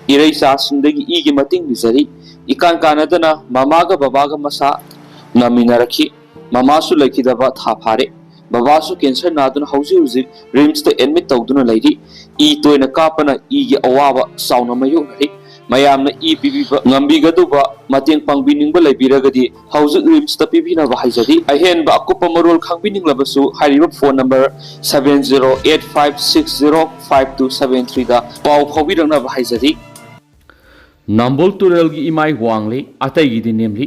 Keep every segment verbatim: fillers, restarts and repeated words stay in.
ꯏꯔꯩꯆꯥꯁꯤꯡꯗꯒꯤ ꯏꯒꯤ ꯃꯇꯦꯡ ꯅꯤꯖꯔꯤ꯫ ꯏꯀꯥꯟ ꯀꯥꯟꯅꯗꯅ ꯃꯃꯥꯒ ꯕꯕꯥꯒ ꯃꯁꯥ ꯅꯥꯃꯤꯟꯅꯔꯛꯈꯤ꯫ ꯃꯃꯥꯁꯨ ꯂꯩꯈꯤꯗꯕ ꯊꯥ ꯐꯥꯔꯦ꯫ ꯕꯕꯥꯁꯨ ꯀꯦꯟꯁꯔ ꯅꯥꯗꯨꯅ ꯍꯧꯖꯤꯛ ꯍꯧꯖꯤꯛ ꯔꯤꯝꯁꯇ ꯑꯦꯗꯃꯤꯠ ꯇꯧꯗꯨꯅ ꯂꯩꯔꯤ꯫ ꯏ ꯇꯣꯏꯅ ꯀꯥꯞꯄꯅ ꯏꯒꯤ ꯑꯋꯥꯕ ꯆꯥꯎꯅ ꯃꯥꯌꯣꯛꯅꯔꯤ꯫ ꯃꯌꯥꯝꯅ ꯏ ꯄꯤꯕꯤꯕ ꯉꯝꯕꯤꯒꯗꯧꯕ, ꯃꯇꯦꯡ ꯄꯥꯡꯕꯤꯅꯤꯡꯕ ꯂꯩꯕꯤꯔꯒꯗꯤ ꯍꯧꯖꯤꯛ ꯔꯤꯝꯁꯇ ꯄꯤꯕꯤꯅꯕ ꯍꯥꯏꯖꯔꯤ꯫ ꯑꯍꯦꯟꯕ ꯑꯀꯨꯞꯄ ꯃꯔꯣꯜ ꯈꯪꯕꯤꯅꯤꯡꯂꯕꯁꯨ ꯍꯥꯏꯔꯤꯕ phone number seven zero eight five six zero five two seven three ꯗ ꯄꯥꯎ ꯐꯥꯎꯕꯤꯔꯛꯅꯕ ꯍꯥꯏꯖꯔꯤ꯫ ꯅꯝꯕꯨꯜ ꯇꯨꯔꯦꯜꯒꯤ ꯏꯃꯥꯏ ꯋꯥꯡꯂꯤ, ꯑꯇꯩꯒꯤꯗꯤ ꯅꯦꯝꯂꯤ꯫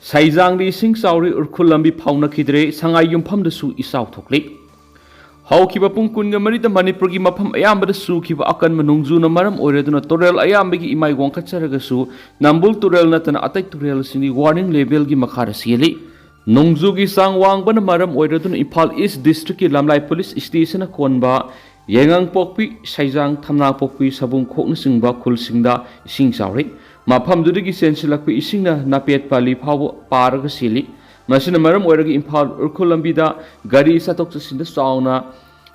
ꯁꯩꯖꯥꯡꯗ ꯏꯁꯤꯡ ꯆꯥꯎꯔꯤ, ꯎꯔꯈꯨꯜ ꯂꯝꯕꯤ ꯐꯥꯎꯅꯈꯤꯗ꯭ꯔꯦ, ꯁꯉꯥꯏ ꯌꯨꯝꯐꯝꯗꯁꯨ ꯏꯆꯥꯎ ꯊꯣꯛꯂꯤ꯫ ꯍꯧꯈꯤꯕ ꯄꯨꯡ ꯀꯨꯟꯒ ꯃꯔꯤꯗ ꯃꯅꯤꯄꯨꯔꯒꯤ ꯃꯐꯝ ꯑꯌꯥꯝꯕꯗ ꯆꯨꯈꯤꯕ ꯑꯀꯟꯕ ꯅꯣꯡꯖꯨꯅ ꯃꯔꯝ ꯑꯣꯏꯔꯗꯨꯅ ꯇꯨꯔꯦꯜ ꯑꯌꯥꯝꯕꯒꯤ ꯏꯃꯥꯏ ꯋꯥꯡꯈꯠꯆꯔꯒꯁꯨ ꯅꯝꯕꯨꯜ ꯇꯨꯔꯦꯜ ꯅꯠꯇꯅ ꯑꯇꯩ ꯇꯨꯔꯦꯜꯁꯤꯡꯗꯤ ꯋꯥꯔꯅꯤꯡ ꯂꯦꯚꯦꯜꯒꯤ ꯃꯈꯥꯗ ꯆꯦꯜꯂꯤ꯫ ꯅꯣꯡꯖꯨꯒꯤ ꯆꯥꯡ ꯋꯥꯡꯕꯅ ꯃꯔꯝ ꯑꯣꯏꯔꯗꯨꯅ ꯏꯝꯐꯥꯜ ꯏꯁ ꯗꯤꯁꯇ꯭ꯔꯤꯛꯀꯤ ꯂꯝꯂꯥꯏ ꯄꯨꯂꯤꯁ ꯁ꯭ꯇꯦꯁꯟꯅ ꯀꯣꯟꯕ ꯌꯥꯏꯉꯪꯄꯣꯛꯄꯤ, ꯁꯩꯖꯥꯡ, ꯊꯝꯅꯥꯄꯣꯛꯄꯤ, ꯁꯕꯨꯡ ꯈꯣꯛꯅꯆꯤꯡꯕ ꯈꯨꯜꯁꯤꯡꯗ ꯏꯁꯤꯡ ꯆꯥꯎꯔꯤ꯫ ꯃꯐꯝꯗꯨꯗꯒꯤ ꯆꯦꯟꯁꯤꯜꯂꯛꯄ ꯏꯁꯤꯡꯅ ꯅꯥꯄꯦꯠ ꯄꯥꯂꯤ ꯐꯥꯎꯕ ꯄꯥꯔꯒ ꯆꯦꯜꯂꯤ꯫ ꯃꯁꯤꯅ ꯃꯔꯝ ꯑꯣꯏꯔꯒ ꯏꯝꯐꯥꯜ ꯎꯔꯈꯨꯜ ꯂꯝꯕꯤꯗ ꯒꯥꯔꯤ ꯆꯠꯊꯣꯛ ꯆꯠꯁꯤꯟꯗ ꯆꯥꯎꯅ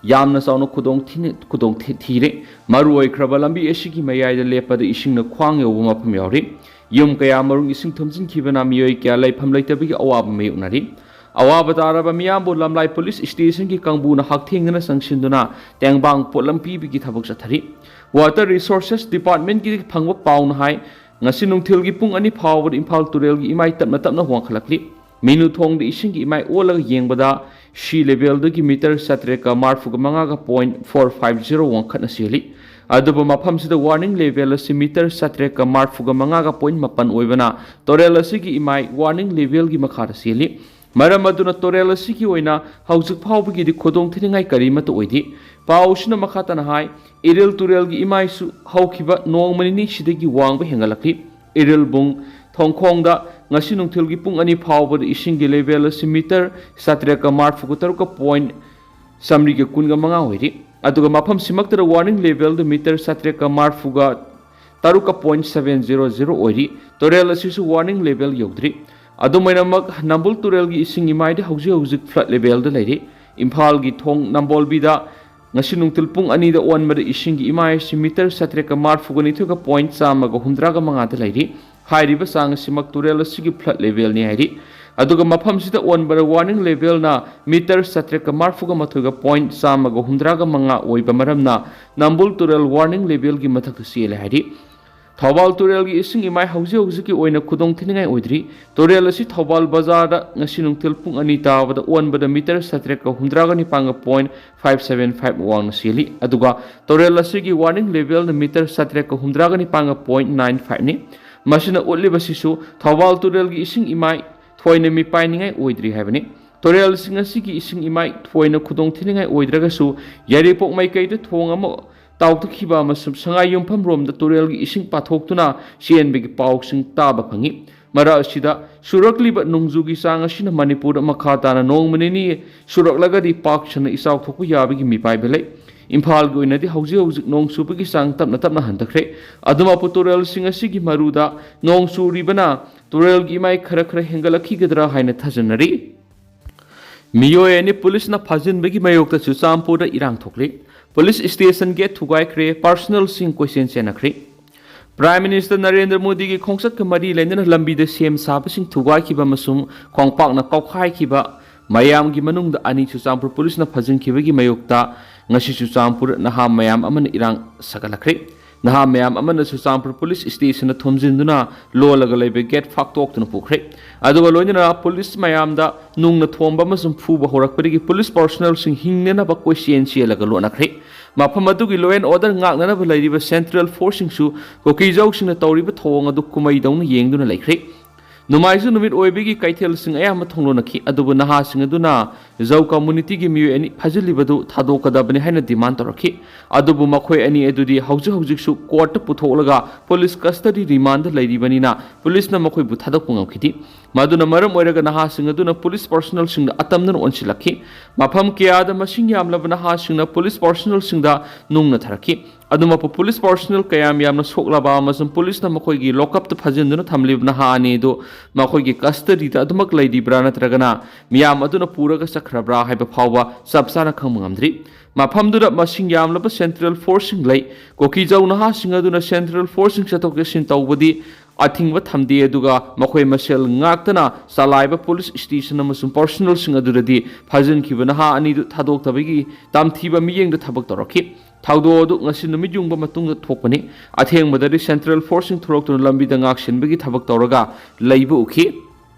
ꯌꯥꯝꯅ ꯆꯥꯎꯅ ꯈꯨꯗꯣꯡ ꯊꯤꯅ-, ꯈꯨꯗꯣꯡ ꯊꯤ-, ꯊꯤꯔꯦ꯫ ꯃꯔꯨ ꯑꯣꯏꯈ꯭ꯔꯕ ꯂꯝꯕꯤ ꯑꯁꯤꯒꯤ ꯃꯌꯥꯏꯗ ꯂꯦꯞꯄꯗ ꯏꯁꯤꯡꯅ ꯈ꯭ꯋꯥꯡ ꯌꯧꯕ ꯃꯐꯝ ꯌꯥꯎꯔꯤ꯫ ꯌꯨꯝ ꯀꯌꯥ ꯃꯔꯨꯝ ꯏꯁꯤꯡ ꯊꯨꯝꯖꯤꯟꯈꯤꯕꯅ ꯃꯤꯑꯣꯏ ꯀꯌꯥ ꯂꯩꯐꯝ ꯂꯩꯇꯕꯒꯤ ꯑꯋꯥꯕ ꯃꯥꯌꯣꯛꯅꯔꯤ꯫ ꯑꯋꯥꯕ ꯇꯥꯔꯕ ꯃꯤꯌꯥꯝꯕꯨ ꯂꯝꯂꯥꯏ ꯄꯨꯂꯤꯁ ꯁ꯭ꯇꯦꯁꯟꯒꯤ ꯀꯥꯡꯕꯨꯅ ꯍꯛꯊꯦꯡꯅꯅ ꯆꯪꯁꯤꯟꯗꯨꯅ ꯇꯦꯡꯕꯥꯡ ꯄꯣꯠꯂꯝ ꯄꯤꯕꯒꯤ ꯊꯕꯛ ꯆꯠꯊꯔꯤ꯫ ꯋꯥꯇꯔ ꯔꯤꯁꯣꯔꯁꯦꯁ ꯗꯤꯄꯥꯔꯠꯃꯦꯟꯠꯀꯤ ꯐꯪꯕ ꯄꯥꯎꯅ ꯍꯥꯏ, ꯉꯁꯤ ꯅꯨꯡꯊꯤꯜꯒꯤ ꯄꯨꯡ ꯑꯅꯤ ꯐꯥꯎꯕꯗ ꯏꯝꯐꯥꯜ ꯇꯨꯔꯦꯜꯒꯤ ꯏꯃꯥꯏ ꯇꯞꯅ ꯇꯞꯅ ꯋꯥꯡꯈꯠꯂꯛꯂꯤ꯫ ꯃꯤꯅꯨ ꯊꯣꯡꯗ ꯏꯁꯤꯡꯒꯤ ꯏꯃꯥꯏ ꯑꯣꯜꯂꯒ ꯌꯦꯡꯕꯗ ꯁꯤ ꯂꯦꯚꯦꯜꯗꯒꯤ ꯃꯤꯇꯔ ꯆꯥꯇ꯭ꯔꯦꯠꯀ ꯃꯔꯐꯨꯒ ꯃꯉꯥꯒ point four five zero ꯋꯥꯡꯈꯠꯅ ꯆꯦꯜꯂꯤ꯫ ꯑꯗꯨꯕꯨ ꯃꯐꯝꯁꯤꯗ ꯋꯥꯔꯅꯤꯡ ꯂꯦꯚꯦꯜ ꯑꯁꯤ ꯃꯤꯇꯔ ꯆꯥꯇ꯭ꯔꯦꯠꯀ ꯃꯔꯐꯨꯒ ꯃꯉꯥꯒ point ꯃꯥꯄꯟ ꯑꯣꯏꯕꯅ ꯇꯨꯔꯦꯜ ꯑꯁꯤꯒꯤ ꯏꯃꯥꯏ ꯋꯥꯔꯅꯤꯡ ꯂꯦꯚꯦꯜꯒꯤ ꯃꯈꯥꯗ ꯆꯦꯜꯂꯤ꯫ ꯃꯔꯝ ꯑꯗꯨꯅ ꯇꯨꯔꯦꯜ ꯑꯁꯤꯒꯤ ꯑꯣꯏꯅ ꯍꯧꯖꯤꯛ ꯐꯥꯎꯕꯒꯤꯗꯤ ꯈꯨꯗꯣꯡꯊꯤꯅꯤꯡꯉꯥꯏ ꯀꯔꯤꯃꯠꯇ ꯑꯣꯏꯗꯦ꯫ ꯄꯥꯎ ꯑꯁꯤꯅ ꯃꯈꯥ ꯇꯥꯅ ꯍꯥꯏ, ꯏꯔꯤꯜ ꯇꯨꯔꯦꯜꯒꯤ ꯏꯃꯥꯏꯁꯨ ꯍꯧꯈꯤꯕ ꯅꯣꯡꯃ ꯅꯤꯅꯤꯁꯤꯗꯒꯤ ꯋꯥꯡꯕ ꯍꯦꯟꯒꯠꯂꯛꯂꯤ꯫ ꯏꯔꯤꯜꯕꯨꯡ ꯊꯣꯡꯈꯣꯡꯗ ꯉꯁꯤ ꯅꯨꯡꯊꯤꯜꯒꯤ ꯄꯨꯡ ꯑꯅꯤ ꯐꯥꯎꯕꯗ ꯏꯁꯤꯡꯒꯤ ꯂꯦꯚꯦꯜ ꯑꯁꯤ ꯃꯤꯇꯔ ꯆꯥꯇ꯭ꯔꯦꯠꯀ ꯃꯔꯐꯨꯒ ꯇꯔꯨꯛꯀ point ꯆꯥꯃꯔꯤꯒ ꯀꯨꯟꯒ ꯃꯉꯥ ꯑꯣꯏꯔꯤ꯫ ꯑꯗꯨꯒ ꯃꯐꯝꯁꯤꯃꯛꯇꯗ ꯋꯥꯔꯅꯤꯡ ꯂꯦꯚꯦꯜꯗ ꯃꯤꯇꯔ ꯆꯥꯇ꯭ꯔꯦꯠꯀ ꯃꯔꯐꯨꯒ ꯇꯔꯨꯛꯀ point seven zero zero ꯑꯣꯏꯔꯤ꯫ ꯇꯨꯔꯦꯜ ꯑꯁꯤꯁꯨ ꯋꯥꯔꯅꯤꯡ ꯂꯦꯚꯦꯜ ꯌꯧꯗ꯭ꯔꯤ꯫ ꯑꯗꯨꯝ ꯑꯣꯏꯅꯃꯛ, ꯅꯝꯕꯨꯜ ꯇꯨꯔꯦꯜꯒꯤ ꯏꯁꯤꯡ ꯏꯃꯥꯏꯗꯤ ꯍꯧꯖꯤꯛ ꯍꯧꯖꯤꯛ ꯐ꯭ꯂꯠ ꯂꯦꯚꯦꯜꯗ ꯂꯩꯔꯤ꯫ ꯏꯝꯐꯥꯜꯒꯤ ꯊꯣꯡ ꯅꯝꯕꯣꯜꯕꯤꯗ ꯉꯁꯤ ꯅꯨꯡꯊꯤꯜ ꯄꯨꯡ ꯑꯅꯤꯗ ꯑꯣꯟꯕꯗ ꯏꯁꯤꯡꯒꯤ ꯏꯃꯥꯏ ꯑꯁꯤ ꯃꯤꯇꯔ ꯆꯥꯇ꯭ꯔꯦꯠꯀ ꯃꯔꯤꯐꯨꯒ ꯅꯤꯊꯣꯏꯒ point ꯆꯥꯝꯃꯒ ꯍꯨꯝꯗ꯭ꯔꯥꯒ ꯃꯉꯥꯗ ꯂꯩꯔꯤ꯫ ꯍꯥꯏꯔꯤꯕ ꯆꯥꯡ ꯑꯁꯤꯃꯛ ꯇꯨꯔꯦꯜ ꯑꯁꯤꯒꯤ flood levelꯅꯤ ꯍꯥꯏꯔꯤ꯫ ꯑꯗꯨꯒ ꯃꯐꯝꯁꯤꯗ ꯑꯣꯟꯕꯗ warning levelꯅ ꯃꯤꯇꯔ ꯆꯥꯇ꯭ꯔꯦꯠꯀ ꯃꯔꯤꯐꯨꯒ ꯃꯥꯊꯣꯏꯒ point ꯆꯥꯝꯃꯒ ꯍꯨꯝꯗ꯭ꯔꯥꯒ ꯃꯉꯥ ꯑꯣꯏꯕ ꯃꯔꯝꯅ ꯅꯝꯕꯨꯜ ꯇꯨꯔꯦꯜ warning levelꯒꯤ ꯃꯊꯛꯇ ꯆꯦꯜꯂꯦ ꯍꯥꯏꯔꯤ꯫ ꯊꯧꯕꯥꯜ ꯇꯨꯔꯦꯜꯒꯤ ꯏꯁꯤꯡ ꯏꯃꯥꯏ ꯍꯧꯖꯤꯛ ꯍꯧꯖꯤꯛꯀꯤ ꯑꯣꯏꯅ ꯈꯨꯗꯣꯡ ꯊꯤꯅꯤꯡꯉꯥꯏ ꯑꯣꯏꯗ꯭ꯔꯤ꯫ ꯇꯨꯔꯦꯜ ꯑꯁꯤ ꯊꯧꯕꯥꯜ ꯕꯖꯥꯔꯗ ꯉꯁꯤ ꯅꯨꯡꯊꯤꯜ ꯄꯨꯡ ꯑꯅꯤ ꯇꯥꯕꯗ ꯑꯣꯟꯕꯗ metre ꯆꯥꯇ꯭ꯔꯦꯠꯀ ꯍꯨꯝꯗ꯭ꯔꯥꯒ ꯅꯤꯄꯥꯟꯒ point five seven five ꯋꯥꯡꯅ ꯆꯦꯜꯂꯤ꯫ ꯑꯗꯨꯒ ꯇꯨꯔꯦꯜ ꯑꯁꯤꯒꯤ warning levelꯅ ꯃꯤꯇꯔ ꯆꯥꯇ꯭ꯔꯦꯠꯀ ꯍꯨꯝꯗ꯭ꯔꯥꯒ ꯅꯤꯄꯥꯟꯒ point nine fiveꯅꯤ꯫ ꯃꯁꯤꯅ ꯎꯠꯂꯤꯕꯁꯤꯁꯨ ꯊꯧꯕꯥꯜ ꯇꯨꯔꯦꯜꯒꯤ ꯏꯁꯤꯡ ꯏꯃꯥꯏ ꯊꯣꯏꯅ ꯃꯤꯄꯥꯏꯅꯤꯡꯉꯥꯏ ꯑꯣꯏꯗ꯭ꯔꯤ ꯍꯥꯏꯕꯅꯤ꯫ ꯇꯨꯔꯦꯜꯁꯤꯡ ꯑꯁꯤꯒꯤ ꯏꯁꯤꯡ ꯏꯃꯥꯏ ꯊꯣꯏꯅ ꯈꯨꯗꯣꯡ ꯊꯤꯅꯤꯡꯉꯥꯏ ꯑꯣꯏꯗ꯭ꯔꯒꯁꯨ, ꯌꯥꯏꯔꯤꯄꯣꯛ ꯃꯥꯏꯀꯩꯗ ꯊꯣꯡ ꯑꯃ ꯇꯥꯎꯊꯈꯤꯕ ꯑꯃꯁꯨꯡ ꯁꯉꯥꯏꯌꯨꯝꯐꯝ ꯔꯣꯝꯗ ꯇꯨꯔꯦꯜꯒꯤ ꯏꯁꯤꯡ ꯄꯥꯊꯣꯛꯇꯨꯅ ꯆꯦꯟꯕꯒꯤ ꯄꯥꯎꯁꯤꯡ ꯇꯥꯕ ꯐꯪꯏ꯫ ꯃꯔꯛ ꯑꯁꯤꯗ ꯆꯨꯔꯛꯂꯤꯕ ꯅꯣꯡꯖꯨꯒꯤ ꯆꯥꯡ ꯑꯁꯤꯅ ꯃꯅꯤꯄꯨꯔꯗ ꯃꯈꯥ ꯇꯥꯅ ꯅꯣꯡꯃ ꯅꯤꯅꯤ ꯆꯨꯔꯛꯂꯒꯗꯤ ꯄꯥꯛ ꯁꯟꯅ ꯏꯆꯥꯎ ꯊꯣꯛꯄ ꯌꯥꯕꯒꯤ ꯃꯤꯄꯥꯏꯕ ꯂꯩ꯫ ꯏꯝꯐꯥꯜꯒꯤ ꯑꯣꯏꯅꯗꯤ ꯍꯧꯖꯤꯛ ꯍꯧꯖꯤꯛ ꯅꯣꯡ ꯆꯨꯕꯒꯤ ꯆꯥꯡ ꯇꯞꯅ ꯇꯞꯅ ꯍꯟꯊꯈ꯭ꯔꯦ꯫ ꯑꯗꯨꯃꯛꯄꯨ ꯇꯨꯔꯦꯜꯁꯤꯡ ꯑꯁꯤꯒꯤ ꯃꯔꯨꯗ ꯅꯣꯡ ꯆꯨꯔꯤꯕꯅ ꯇꯨꯔꯦꯜꯒꯤ ꯏꯃꯥꯏ ꯈꯔ ꯈꯔ ꯍꯦꯟꯒꯠꯂꯛꯈꯤꯒꯗ꯭ꯔꯥ ꯍꯥꯏꯅ ꯊꯥꯖꯅꯔꯤ꯫ ꯃꯤꯑꯣꯏ ꯑꯅꯤ ꯄꯨꯂꯤꯁꯅ ꯐꯥꯖꯤꯟꯕꯒꯤ ꯃꯥꯌꯣꯛꯇ ꯆꯨꯔꯆꯥꯟꯄꯨꯔꯗ ꯏꯔꯥꯡ ꯊꯣꯛꯂꯤ꯫ ꯄꯨꯂꯤꯁ ꯁ꯭ꯇꯦꯁꯟ ꯒꯦꯠ ꯊꯨꯒꯥꯏꯈ꯭ꯔꯦ, ꯄꯥꯔꯁꯅꯦꯜꯁꯤꯡ ꯀꯣꯏꯆꯦꯟ ꯆꯦꯟꯅꯈ꯭ꯔꯦ꯫ ꯄ꯭ꯔꯥꯏꯝ ꯃꯤꯅꯤꯁꯇꯔ ꯅꯔꯦꯟꯗ꯭ꯔ ꯃꯣꯗꯤꯒꯤ ꯈꯣꯡꯆꯠꯀ ꯃꯔꯤ ꯂꯩꯅꯅ ꯂꯝꯕꯤꯗ ꯁꯦꯝ ꯁꯥꯕꯁꯤꯡ ꯊꯨꯒꯥꯏꯈꯤꯕ ꯑꯃꯁꯨꯡ ꯈꯣꯡꯄꯥꯛꯅ ꯀꯥꯎꯈꯥꯏꯈꯤꯕ ꯃꯌꯥꯝꯒꯤ ꯃꯅꯨꯡꯗ ꯑꯅꯤ ꯆꯨꯔꯆꯥꯟꯄꯨꯔ ꯄꯨꯂꯤꯁꯅ ꯐꯥꯖꯤꯟꯈꯤꯕꯒꯤ ꯃꯥꯌꯣꯛꯇ ꯉꯁꯤ ꯆꯨꯔꯆꯥꯟꯄꯨꯔ ꯅꯍꯥ ꯃꯌꯥꯝ ꯑꯃꯅ ꯏꯔꯥꯡ ꯁꯥꯒꯠꯂꯛꯈ꯭ꯔꯦ꯫ ꯅꯍꯥ ꯃꯌꯥꯝ ꯑꯃꯅ ꯆꯨꯔꯆꯥꯟꯄꯨꯔ ꯄꯨꯂꯤꯁ ꯁ꯭ꯇꯦꯁꯟꯗ ꯊꯣꯝꯖꯤꯟꯗꯨꯅ ꯂꯣꯜꯂꯒ ꯂꯩꯕ ꯒꯦꯠ ꯐꯥꯛꯇꯣꯛꯇꯨꯅ ꯄꯨꯈ꯭ꯔꯦ꯫ ꯑꯗꯨꯒ ꯂꯣꯏꯅꯅ ꯄꯨꯂꯤꯁ ꯃꯌꯥꯝꯗ ꯅꯨꯡꯅ ꯊꯣꯝꯕ ꯑꯃꯁꯨꯡ ꯐꯨꯕ ꯍꯧꯔꯛꯄꯗꯒꯤ ꯄꯨꯂꯤꯁ ꯄꯥꯔꯁꯅꯦꯜꯁꯤꯡ ꯍꯤꯡꯅꯅꯕ ꯀꯣꯏꯆꯦꯟ ꯆꯦꯜꯂꯒ ꯂꯣꯠꯅꯈ꯭ꯔꯦ꯫ ꯃꯐꯝ ꯑꯗꯨꯒꯤ law and order ꯉꯥꯛꯅꯅꯕ ꯂꯩꯔꯤꯕ ꯁꯦꯟꯇ꯭ꯔꯦꯜ ꯐꯣꯔꯁꯁꯤꯡꯁꯨ ꯀꯨꯀꯤꯖꯧꯁꯤꯡꯅ ꯇꯧꯔꯤꯕ ꯊꯧꯑꯣꯡ ꯑꯗꯨ ꯀꯨꯝꯃꯩꯗꯧꯅ ꯌꯦꯡꯗꯨꯅ ꯂꯩꯈ꯭ꯔꯦ꯫ ꯅꯣꯡꯃꯥꯏꯖꯤꯡ ꯅꯨꯃꯤꯠ ꯑꯣꯏꯕꯒꯤ ꯀꯩꯊꯦꯜꯁꯤꯡ ꯑꯌꯥꯝꯕ ꯊꯣꯡ ꯂꯣꯟꯅꯈꯤ, ꯑꯗꯨꯕꯨ ꯅꯍꯥꯁꯤꯡ ꯑꯗꯨꯅ ꯖꯧ ꯀꯝꯃꯨꯅꯤꯇꯤꯒꯤ ꯃꯤꯑꯣꯏ ꯑꯅꯤ ꯐꯥꯖꯤꯜꯂꯤꯕꯗꯨ ꯊꯥꯗꯣꯛꯀꯗꯕꯅꯤ ꯍꯥꯏꯅ ꯗꯤꯃꯥꯟ ꯇꯧꯔꯛꯈꯤ꯫ ꯑꯗꯨꯕꯨ ꯃꯈꯣꯏ ꯑꯅꯤ ꯑꯗꯨꯗꯤ ꯍꯧꯖꯤꯛ ꯍꯧꯖꯤꯛꯁꯨ ꯀꯣꯔꯠꯇ ꯄꯨꯊꯣꯛꯂꯒ ꯄꯨꯂꯤꯁ ꯀꯁꯇꯗꯤ ꯔꯤꯃꯥꯟꯗ ꯂꯩꯔꯤꯕꯅꯤꯅ ꯄꯨꯂꯤꯁꯅ ꯃꯈꯣꯏꯕꯨ ꯊꯥꯗꯣꯛꯄ ꯉꯝꯈꯤꯗꯦ꯫ ꯃꯗꯨꯅ ꯃꯔꯝ ꯑꯣꯏꯔꯒ ꯅꯍꯥꯁꯤꯡ ꯑꯗꯨꯅ ꯄꯨꯂꯤꯁ ꯄꯥꯔꯁꯅꯦꯜꯁꯤꯡꯗ ꯑꯇꯝꯅꯅ ꯑꯣꯟꯁꯤꯜꯂꯛꯈꯤ꯫ ꯃꯐꯝ ꯀꯌꯥꯗ ꯃꯁꯤꯡ ꯌꯥꯝꯂꯕ ꯅꯍꯥꯁꯤꯡꯅ ꯄꯨꯂꯤꯁ ꯄꯥꯔꯁꯅꯦꯜꯁꯤꯡꯗ ꯅꯨꯡꯅ ꯊꯥꯔꯛꯈꯤ꯫ ꯑꯗꯨꯃꯛꯄꯨ ꯄꯨꯂꯤꯁ ꯄꯥꯔꯁꯣꯅꯦꯜ ꯀꯌꯥꯝ ꯌꯥꯝꯅ ꯁꯣꯛꯂꯕ ꯑꯃꯁꯨꯡ ꯄꯨꯂꯤꯁꯅ ꯃꯈꯣꯏꯒꯤ ꯂꯣꯀꯞꯇ ꯐꯥꯖꯤꯟꯗꯨꯅ ꯊꯝꯂꯤꯕ ꯅꯍꯥ ꯑꯅꯤ ꯑꯗꯨ ꯃꯈꯣꯏꯒꯤ ꯀꯁꯇꯗꯤꯗ ꯑꯗꯨꯃꯛ ꯂꯩꯔꯤꯕ꯭ꯔꯥ ꯅꯠꯇ꯭ꯔꯒꯅ ꯃꯤꯌꯥꯝ ꯑꯗꯨꯅ ꯄꯨꯔꯒ ꯆꯠꯈ꯭ꯔꯕ꯭ꯔꯥ ꯍꯥꯏꯕ ꯐꯥꯎꯕ ꯆꯞ ꯆꯥꯅ ꯈꯪꯕ ꯉꯝꯗ꯭ꯔꯤ꯫ ꯃꯐꯝꯗꯨꯗ ꯃꯁꯤꯡ ꯌꯥꯝꯂꯕ ꯁꯦꯟꯇ꯭ꯔꯦꯜ ꯐꯣꯔꯁꯁꯤꯡ ꯂꯩ꯫ ꯀꯨꯀꯤꯖꯧ ꯅꯍꯥꯁꯤꯡ ꯑꯗꯨꯅ ꯁꯦꯟꯇ꯭ꯔꯦꯜ ꯐꯣꯔꯁꯁꯤꯡ ꯆꯠꯊꯣꯛ ꯆꯠꯁꯤꯟ ꯇꯧꯕꯗꯤ ꯑꯊꯤꯡꯕ ꯊꯝꯗꯦ, ꯑꯗꯨꯒ ꯃꯈꯣꯏ ꯃꯁꯦꯜ ꯉꯥꯛꯇꯅ ꯆꯂꯥꯏꯕ ꯄꯨꯂꯤꯁ ꯁ꯭ꯇꯦꯁꯟ ꯑꯃꯁꯨꯡ ꯄꯥꯔꯁꯣꯅꯦꯜꯁꯤꯡ ꯑꯗꯨꯗꯗꯤ ꯐꯥꯖꯤꯟꯈꯤꯕ ꯅꯍꯥ ꯑꯅꯤꯗꯨ ꯊꯥꯗꯣꯛꯇꯕꯒꯤ ꯇꯝꯊꯤꯕ ꯃꯤꯠꯌꯦꯡꯗ ꯊꯕꯛ ꯇꯧꯔꯛꯈꯤ꯫ ꯊꯧꯗꯣꯛ ꯑꯗꯨ ꯉꯁꯤ ꯅꯨꯃꯤꯠ ꯌꯨꯡꯕ ꯃꯇꯨꯡꯗ ꯊꯣꯛꯄꯅꯤ꯫ ꯑꯊꯦꯡꯕꯗꯗꯤ ꯁꯦꯟꯇ꯭ꯔꯦꯜ ꯐꯣꯔꯁꯁꯤꯡ ꯊꯣꯔꯛꯇꯨꯅ ꯂꯝꯕꯤꯗ ꯉꯥꯛꯁꯦꯟꯕꯒꯤ ꯊꯕꯛ ꯇꯧꯔꯒ ꯂꯩꯕ ꯎꯈꯤ꯫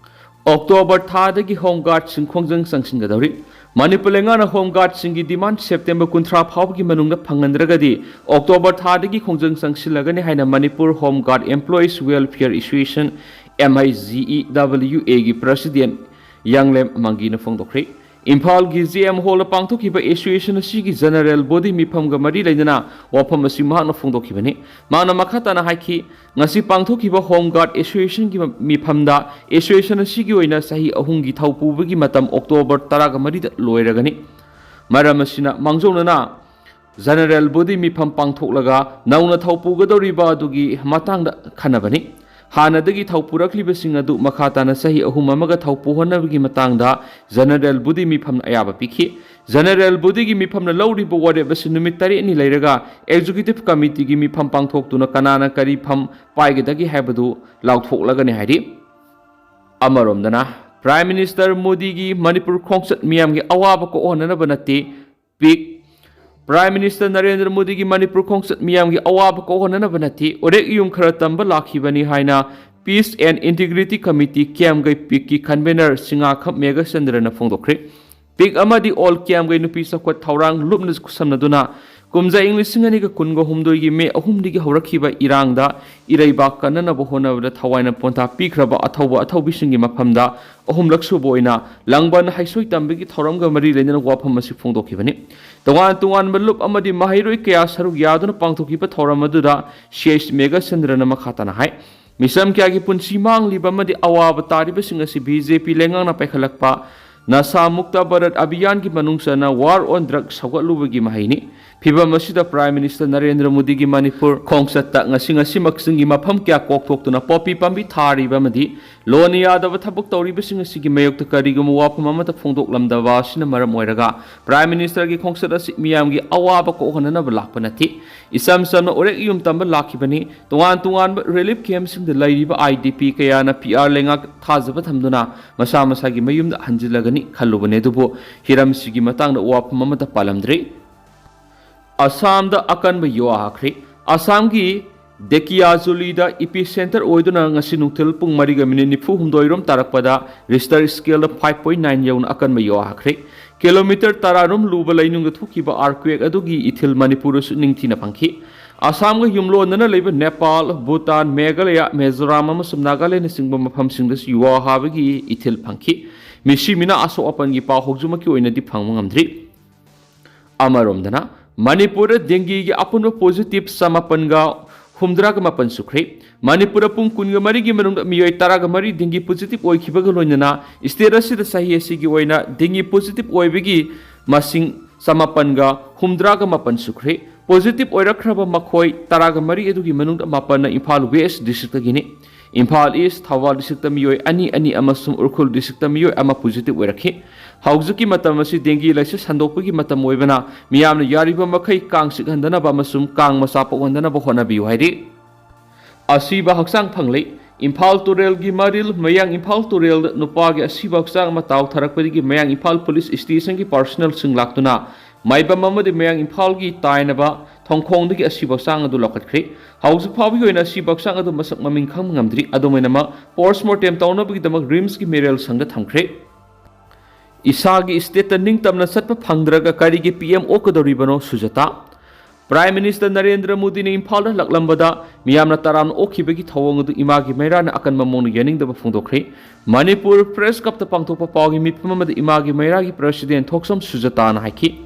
ꯑꯣꯛꯇꯣꯕꯔ ꯊꯥꯗꯒꯤ ꯍꯣꯝ ꯒꯥꯔꯗꯁꯤꯡ ꯈꯣꯡꯖꯪ ꯆꯪꯁꯤꯟꯒꯗꯧꯔꯤ꯫ ꯃꯅꯤꯄꯨꯔ ꯂꯩꯉꯥꯛꯅ ꯍꯣꯝ ꯒꯥꯔꯗꯁꯤꯡꯒꯤ ꯗꯤꯃꯥꯟ ꯁꯦꯞꯇꯦꯝꯕꯔ ꯀꯨꯟꯊ꯭ꯔꯥ ꯐꯥꯎꯕꯒꯤ ꯃꯅꯨꯡꯗ ꯐꯪꯍꯟꯗ꯭ꯔꯒꯗꯤ ꯑꯣꯛꯇꯣꯕꯔ ꯊꯥꯗꯒꯤ ꯈꯣꯡꯖꯪ ꯆꯪꯁꯤꯜꯂꯒꯅꯤ ꯍꯥꯏꯅ Manipur home guard employees welfare association, M I G E W ꯑꯦꯒꯤ ꯄ꯭ꯔꯁꯤꯗꯦꯟ ꯌꯥꯡꯂꯦꯝ ꯃꯪꯒꯤꯅ ꯐꯣꯡꯗꯣꯛꯈ꯭ꯔꯦ꯫ ꯏꯝꯐꯥꯜꯒꯤ ꯖꯦ ꯑꯦꯝ ꯍꯣꯜꯗ ꯄꯥꯡꯊꯣꯛꯈꯤꯕ ꯑꯦꯁꯣꯁꯤꯌꯦꯁꯟ ꯑꯁꯤꯒꯤ ꯖꯦꯅꯔꯦꯜ ꯕꯣꯗꯤ ꯃꯤꯐꯝꯒ ꯃꯔꯤ ꯂꯩꯅꯅ ꯋꯥꯐꯝ ꯑꯁꯤ ꯃꯍꯥꯛꯅ ꯐꯣꯡꯗꯣꯛꯈꯤꯕꯅꯤ꯫ ꯃꯍꯥꯛꯅ ꯃꯈꯥ ꯇꯥꯅ ꯍꯥꯏꯈꯤ, ꯉꯁꯤ ꯄꯥꯡꯊꯣꯛꯈꯤꯕ ꯍꯣꯝ ꯒꯥꯔꯗ ꯑꯦꯁꯣꯁꯤꯌꯦꯁꯟꯒꯤ ꯃꯤꯐꯝꯗ ꯑꯦꯁꯣꯁꯤꯌꯦꯁꯟ ꯑꯁꯤꯒꯤ ꯑꯣꯏꯅ ꯆꯍꯤ ꯑꯍꯨꯝꯒꯤ ꯊꯧ ꯄꯨꯕꯒꯤ ꯃꯇꯝ ꯑꯣꯛꯇꯣꯕꯔ ꯇꯔꯥꯒ ꯃꯔꯤꯗ ꯂꯣꯏꯔꯒꯅꯤ꯫ ꯃꯔꯝ ꯑꯁꯤꯅ ꯃꯥꯡꯖꯧꯅꯅ ꯖꯦꯅꯔꯦꯜ ꯕꯣꯗꯤ ꯃꯤꯐꯝ ꯄꯥꯡꯊꯣꯛꯂꯒ ꯅꯧꯅ ꯊꯧ ꯄꯨꯒꯗꯧꯔꯤꯕ ꯑꯗꯨꯒꯤ ꯃꯇꯥꯡꯗ ꯈꯟꯅꯕꯅꯤ꯫ ꯍꯥꯟꯅꯗꯒꯤ ꯊꯧ ꯄꯨꯔꯛꯂꯤꯕꯁꯤꯡ ꯑꯗꯨ ꯃꯈꯥ ꯇꯥꯅ ꯆꯍꯤ ꯑꯍꯨꯝ ꯑꯃꯒ ꯊꯧ ꯄꯨꯍꯟꯅꯕꯒꯤ ꯃꯇꯥꯡꯗ ꯖꯦꯅꯔꯦꯜ ꯕꯣꯗꯤ ꯃꯤꯐꯝꯅ ꯑꯌꯥꯕ ꯄꯤꯈꯤ꯫ ꯖꯦꯅꯔꯦꯜ ꯕꯣꯗꯤꯒꯤ ꯃꯤꯐꯝꯅ ꯂꯧꯔꯤꯕ ꯋꯥꯔꯦꯞ ꯑꯁꯤ ꯅꯨꯃꯤꯠ ꯇꯔꯦꯠꯅꯤ ꯂꯩꯔꯒ ꯑꯦꯛꯖꯤꯀ꯭ꯌꯨꯇꯤꯚ ꯀꯃꯤꯇꯤꯒꯤ ꯃꯤꯐꯝ ꯄꯥꯡꯊꯣꯛꯇꯨꯅ ꯀꯅꯥꯅ ꯀꯔꯤ ꯐꯝ ꯄꯥꯏꯒꯗꯒꯦ ꯍꯥꯏꯕꯗꯨ ꯂꯥꯎꯊꯣꯛꯂꯒꯅꯤ ꯍꯥꯏꯔꯤ꯫ ꯑꯃꯔꯣꯝꯗꯅ, ꯄ꯭ꯔꯥꯏꯝ ꯃꯤꯅꯤꯁꯇꯔ ꯃꯣꯗꯤꯒꯤ ꯃꯅꯤꯄꯨꯔ ꯈꯣꯡꯆꯠ ꯃꯤꯌꯥꯝꯒꯤ ꯑꯋꯥꯕ ꯀꯣꯛꯍꯟꯅꯅꯕ ꯅꯠꯇꯦ, ꯄꯤꯛ꯫ ꯄ꯭ꯔꯥꯏꯝ ꯃꯤꯅꯤꯁꯇꯔ ꯅꯔꯦꯟꯗ꯭ꯔ ꯃꯣꯗꯤꯒꯤ ꯃꯅꯤꯄꯨꯔ ꯈꯣꯡꯆꯠ ꯃꯤꯌꯥꯝꯒꯤ ꯑꯋꯥꯕ ꯀꯣꯛꯍꯟꯅꯅꯕ ꯅꯠꯇꯦ, ꯎꯔꯦꯛ ꯌꯨꯝ ꯈꯔ ꯇꯝꯕ ꯂꯥꯛꯈꯤꯕꯅꯤ ꯍꯥꯏꯅ peace and integrity committee, Kiyamgei ꯄꯤꯛꯀꯤ ꯀꯟꯚꯦꯅꯔ ꯁꯤꯡꯉꯥꯈꯝ ꯃꯦꯘꯆꯟꯗ꯭ꯔꯅ ꯐꯣꯡꯗꯣꯛꯈ꯭ꯔꯦ꯫ ꯄꯤꯛ ꯑꯃꯗꯤ ꯑꯣꯜ ꯀꯤꯌꯥꯝꯒꯩ ꯅꯨꯄꯤ ꯆꯥꯎꯈꯠ ꯊꯧꯔꯥꯡ ꯂꯨꯞꯅ ꯈꯨꯠꯁꯝꯅꯗꯨꯅ ꯀꯨꯝꯖꯥ ꯏꯪ ꯂꯤꯁꯤꯡ ꯑꯅꯤꯒ ꯀꯨꯟꯒ ꯍꯨꯝꯗꯣꯏꯒꯤ ꯃꯦ ꯑꯍꯨꯝꯗꯒꯤ ꯍꯧꯔꯛꯈꯤꯕ ꯏꯔꯥꯡꯗ ꯏꯔꯩꯕꯥꯛ ꯀꯟꯅꯅꯕ ꯍꯣꯠꯅꯕꯗ ꯊꯋꯥꯏꯅ ꯄꯣꯟꯊꯥ ꯄꯤꯈ꯭ꯔꯕ ꯑꯊꯧꯕ ꯑꯊꯧꯕꯤꯁꯤꯡꯒꯤ ꯃꯐꯝꯗ ꯑꯍꯨꯝꯂꯛ ꯁꯨꯕ ꯑꯣꯏꯅ ꯂꯥꯡꯕꯟ ꯍꯩꯁꯣꯏ ꯇꯝꯕꯒꯤ ꯊꯧꯔꯝꯒ ꯃꯔꯤ ꯂꯩꯅꯅ ꯋꯥꯐꯝ ꯑꯁꯤ ꯐꯣꯡꯗꯣꯛꯈꯤꯕꯅꯤ꯫ ꯇꯣꯉꯥꯟ ꯇꯣꯉꯥꯟꯕ ꯂꯨꯞ ꯑꯃꯗꯤ ꯃꯍꯩꯔꯣꯏ ꯀꯌꯥ ꯁꯔꯨꯛ ꯌꯥꯗꯨꯅ ꯄꯥꯡꯊꯣꯛꯈꯤꯕ ꯊꯧꯔꯝ ꯑꯗꯨꯗ ꯁꯤ ꯑꯩꯆ ꯃꯦꯘꯆꯟꯗ꯭ꯔꯅ ꯃꯈꯥ ꯇꯥꯅ ꯍꯥꯏ, ꯃꯤꯆꯝ ꯀꯌꯥꯒꯤ ꯄꯨꯟꯁꯤ ꯃꯥꯡꯂꯤꯕ ꯑꯃꯗꯤ ꯑꯋꯥꯕ ꯇꯥꯔꯤꯕꯁꯤꯡ ꯑꯁꯤ ꯕꯤ ꯖꯦ ꯄꯤ ꯂꯩꯉꯥꯛꯅ ꯄꯥꯏꯈꯠꯂꯛꯄ ꯅꯁꯥ ꯃꯨꯛꯇ ꯚꯥꯔꯠ ꯑꯚꯤꯌꯥꯟꯒꯤ ꯃꯅꯨꯡ ꯆꯟꯅ ꯋꯥꯔ ꯑꯣꯟ ꯗ꯭ꯔꯒ ꯁꯧꯒꯠꯂꯨꯕꯒꯤ ꯃꯍꯩꯅꯤ꯫ ꯐꯤꯚꯝ ꯑꯁꯤꯗ Prime Minister ꯅꯔꯦꯟꯗ꯭ꯔ ꯃꯣꯗꯤꯒꯤ ꯃꯅꯤꯄꯨꯔ ꯈꯣꯡꯆꯠꯇ ꯉꯁꯤ ꯉꯁꯤꯃꯛ ꯆꯤꯡꯒꯤ ꯃꯐꯝ ꯀꯌꯥ ꯀꯣꯛꯊꯣꯛꯇꯨꯅ ꯄꯣꯄꯤ ꯄꯥꯝꯕꯤ ꯊꯥꯔꯤꯕ ꯑꯃꯗꯤ ꯂꯣꯟꯅ ꯌꯥꯗꯕ ꯊꯕꯛ ꯇꯧꯔꯤꯕꯁꯤꯡ ꯑꯁꯤꯒꯤ ꯃꯥꯌꯣꯛꯇ ꯀꯔꯤꯒꯨꯝꯕ ꯋꯥꯐꯝ ꯑꯃꯠꯇ ꯐꯣꯡꯗꯣꯛꯂꯝꯗꯕ ꯑꯁꯤꯅ ꯃꯔꯝ ꯑꯣꯏꯔꯒ Prime Ministerꯒꯤ ꯈꯣꯡꯆꯠ ꯑꯁꯤ ꯃꯤꯌꯥꯝꯒꯤ ꯑꯋꯥꯕ ꯀꯣꯛꯍꯟꯅꯅꯕ ꯂꯥꯛꯄ ꯅꯠꯇꯦ꯫ ꯏꯆꯝ ꯆꯝꯅ ꯎꯔꯦꯛ ꯌꯨꯝ ꯇꯝꯕ ꯂꯥꯛꯈꯤꯕꯅꯤ꯫ ꯇꯣꯉꯥꯟ ꯇꯣꯉꯥꯟꯕ relief campꯁꯤꯡꯗ ꯂꯩꯔꯤꯕ IDP ꯀꯌꯥꯅ PR ꯂꯩꯉꯥꯛ ꯊꯥꯖꯕ ꯊꯝꯗꯨꯅ ꯃꯁꯥ ꯃꯁꯥꯒꯤ ꯃꯌꯨꯝꯗ ꯍꯟꯖꯤꯜꯂꯒꯅꯤ ꯈꯜꯂꯨꯕꯅꯤ, ꯑꯗꯨꯕꯨ ꯍꯤꯔꯝꯁꯤꯒꯤ ꯃꯇꯥꯡꯗ ꯋꯥꯐꯝ ꯑꯃꯠꯇ ꯄꯥꯜꯂꯝꯗ꯭ꯔꯤ꯫ ꯑꯁꯥꯝꯗ ꯑꯀꯟꯕ ꯌꯨ ꯍꯥꯈ꯭ꯔꯦ꯫ ꯑꯁꯥꯝꯒꯤ ꯙꯦꯀꯤꯌꯥꯖꯨꯂꯤꯗ ꯏꯄꯤ ꯁꯦꯟꯇꯔ ꯑꯣꯏꯗꯨꯅ ꯉꯁꯤ ꯅꯨꯡꯊꯤꯜ ꯄꯨꯡ ꯃꯔꯤꯒ ꯃꯤꯅꯤꯠ ꯅꯤꯐꯨ ꯍꯨꯝꯗꯣꯏ ꯔꯣꯝ ꯇꯥꯔꯛꯄꯗ ꯔꯤꯁꯇꯔ ꯁ꯭ꯀꯦꯜꯗ five point nine ꯌꯧꯅ ꯑꯀꯟꯕ ꯌꯨ ꯍꯥꯈ꯭ꯔꯦ꯫ ꯀꯤꯂꯣꯃꯤꯇꯔ ꯇꯔꯥ ꯔꯣꯝ ꯂꯨꯕ ꯂꯩꯅꯨꯡꯗ ꯊꯣꯛꯈꯤꯕ earthquake ꯑꯗꯨꯒꯤ ꯏꯊꯤꯜ ꯃꯅꯤꯄꯨꯔꯗꯁꯨ ꯅꯤꯡꯊꯤꯅ ꯐꯪꯈꯤ꯫ ꯑꯁꯥꯝꯒ ꯌꯨꯝꯂꯣꯟꯅꯅ ꯂꯩꯕ ꯅꯦꯄꯥꯜ, ꯚꯨꯇꯥꯟ, ꯃꯦꯘꯥꯂꯌꯥ, ꯃꯤꯖꯣꯔꯥꯝ ꯑꯃꯁꯨꯡ ꯅꯥꯒꯥꯂꯦꯟꯅꯆꯤꯡꯕ ꯃꯐꯝꯁꯤꯡꯗꯁꯨ ꯌꯨ ꯍꯥꯕꯒꯤ ꯏꯊꯤꯜ ꯐꯪꯈꯤ꯫ ꯃꯤꯁꯤ ꯃꯤꯅꯥ ꯑꯁꯣꯛ ꯑꯄꯟꯒꯤ ꯄꯥꯎ ꯍꯧꯖꯤꯛꯃꯛꯀꯤ ꯑꯣꯏꯅꯗꯤ ꯐꯪꯕ ꯉꯝꯗ꯭ꯔꯤ꯫ ꯑꯃꯔꯣꯝꯗꯅ, ꯃꯅꯤꯄꯨꯔꯗ ꯗꯦꯡꯒꯤꯒꯤ ꯑꯄꯨꯟꯕ positive ꯆꯃꯥꯄꯟꯒ ꯍꯨꯝꯗ꯭ꯔꯥꯒ ꯃꯥꯄꯟ ꯁꯨꯈ꯭ꯔꯦ꯫ ꯃꯅꯤꯄꯨꯔꯗ ꯄꯨꯡ ꯀꯨꯟꯒ ꯃꯔꯤꯒꯤ ꯃꯅꯨꯡꯗ ꯃꯤꯑꯣꯏ ꯇꯔꯥꯒ ꯃꯔꯤ ꯗꯦꯡꯒꯤ positive ꯑꯣꯏꯈꯤꯕꯒ ꯂꯣꯏꯅꯅ state ꯑꯁꯤꯗ ꯆꯍꯤ ꯑꯁꯤꯒꯤ ꯑꯣꯏꯅ ꯗꯦꯡꯒꯤ positive ꯑꯣꯏꯕꯒꯤ ꯃꯁꯤꯡ ꯆꯃꯥꯄꯟꯒ ꯍꯨꯝꯗ꯭ꯔꯥꯒ ꯃꯥꯄꯟ ꯁꯨꯈ꯭ꯔꯦ꯫ Positive ꯑꯣꯏꯔꯛꯈ꯭ꯔꯕ ꯃꯈꯣꯏ ꯇꯔꯥꯒ ꯃꯔꯤ ꯑꯗꯨꯒꯤ ꯃꯅꯨꯡꯗ ꯃꯥꯄꯟꯅ ꯏꯝꯐꯥꯜ West districtꯇꯒꯤꯅꯤ꯫ ꯏꯝꯐꯥꯜ East, ꯊꯧꯕꯥꯜ districtꯇ ꯃꯤꯑꯣꯏ ꯑꯅꯤ ꯑꯅꯤ ꯑꯃꯁꯨꯡ ꯎꯈ꯭ꯔꯨꯜ districtꯇ ꯃꯤꯑꯣꯏ ꯑꯃ positive ꯑꯣꯏꯔꯛꯈꯤ꯫ ꯍꯧꯖꯤꯛꯀꯤ ꯃꯇꯝ ꯑꯁꯤ ꯗꯦꯡꯒꯤ ꯂꯥꯏꯆꯠ ꯁꯟꯗꯣꯛꯄꯒꯤ ꯃꯇꯝ ꯑꯣꯏꯕꯅ ꯃꯤꯌꯥꯝꯅ ꯌꯥꯔꯤꯕ ꯃꯈꯩ ꯀꯥꯡ ꯆꯤꯛꯍꯟꯗꯅꯕ ꯑꯃꯁꯨꯡ ꯀꯥꯡ ꯃꯆꯥ ꯄꯣꯛꯍꯟꯗꯅꯕ ꯍꯣꯠꯅꯕꯤꯌꯨ ꯍꯥꯏꯔꯤ꯫ ꯑꯁꯤꯕ ꯍꯛꯆꯥꯡ ꯐꯪꯂꯦ꯫ ꯏꯝꯐꯥꯜ ꯇꯨꯔꯦꯜꯒꯤ ꯃꯔꯤꯜ, ꯃꯌꯥꯡ ꯏꯝꯐꯥꯜ ꯇꯨꯔꯦꯜꯗ ꯅꯨꯄꯥꯒꯤ ꯑꯁꯤꯕ ꯍꯛꯆꯥꯡ ꯑꯃ ꯇꯥꯎꯊꯔꯛꯄꯗꯒꯤ ꯃꯌꯥꯡ ꯏꯝꯐꯥꯜ police stationꯒꯤ personnelꯁꯤꯡ ꯂꯥꯛꯇꯨꯅ ꯃꯥꯏꯕꯝ ꯑꯃꯗꯤ ꯃꯌꯥꯡ ꯏꯝꯐꯥꯜꯒꯤ ꯇꯥꯏꯅꯕ ꯊꯣꯡꯈꯣꯡꯗꯒꯤ ꯑꯁꯤꯕ ꯍꯛꯆꯥꯡ ꯑꯗꯨ ꯂꯧꯈꯠꯈ꯭ꯔꯦ꯫ ꯍꯧꯖꯤꯛ ꯐꯥꯎꯕꯒꯤ ꯑꯣꯏꯅ ꯑꯁꯤꯕ ꯍꯛꯆꯥꯡ ꯑꯗꯨ ꯃꯁꯛ ꯃꯃꯤꯡ ꯈꯪꯕ ꯉꯝꯗ꯭ꯔꯤ꯫ ꯑꯗꯨꯝ ꯑꯣꯏꯅꯃꯛ, post mortem ꯇꯧꯅꯕꯒꯤꯗꯃꯛ RIMSꯀꯤ ꯃꯦꯔꯦꯜ ꯁꯪꯗ ꯊꯝꯈ꯭ꯔꯦ꯫ ꯏꯁꯥꯒꯤ stateꯇ ꯅꯤꯡꯇꯝꯅ ꯆꯠꯄ ꯐꯪꯗ꯭ꯔꯒ ꯀꯔꯤꯒꯤ PM ꯑꯣꯛꯀꯗꯧꯔꯤꯕꯅꯣ, ꯁꯨꯖꯥꯇꯥ? Prime Minister ꯅꯔꯦꯟꯗ꯭ꯔ ꯃꯣꯗꯤꯅ ꯏꯝꯐꯥꯜꯗ ꯍꯜꯂꯛꯂꯝꯕꯗ ꯃꯤꯌꯥꯝꯅ ꯇꯔꯥꯝꯅ ꯑꯣꯛꯈꯤꯕꯒꯤ ꯊꯧꯑꯣꯡ ꯑꯗꯨ ꯏꯃꯥꯒꯤ ꯃꯩꯔꯥꯅ ꯑꯀꯟꯕ ꯃꯑꯣꯡꯗ ꯌꯥꯅꯤꯡꯗꯕ ꯐꯣꯡꯗꯣꯛꯈ꯭ꯔꯦ꯫ ꯃꯅꯤꯄꯨꯔ Press Clubꯇ ꯄꯥꯡꯊꯣꯛꯄ ꯄꯥꯎꯒꯤ ꯃꯤꯐꯝ ꯑꯃꯗ ꯏꯃꯥꯒꯤ ꯃꯩꯔꯥꯒꯤ President ꯊꯣꯛꯆꯣꯝ ꯁꯨꯖꯥꯇꯥꯅ ꯍꯥꯏꯈꯤ,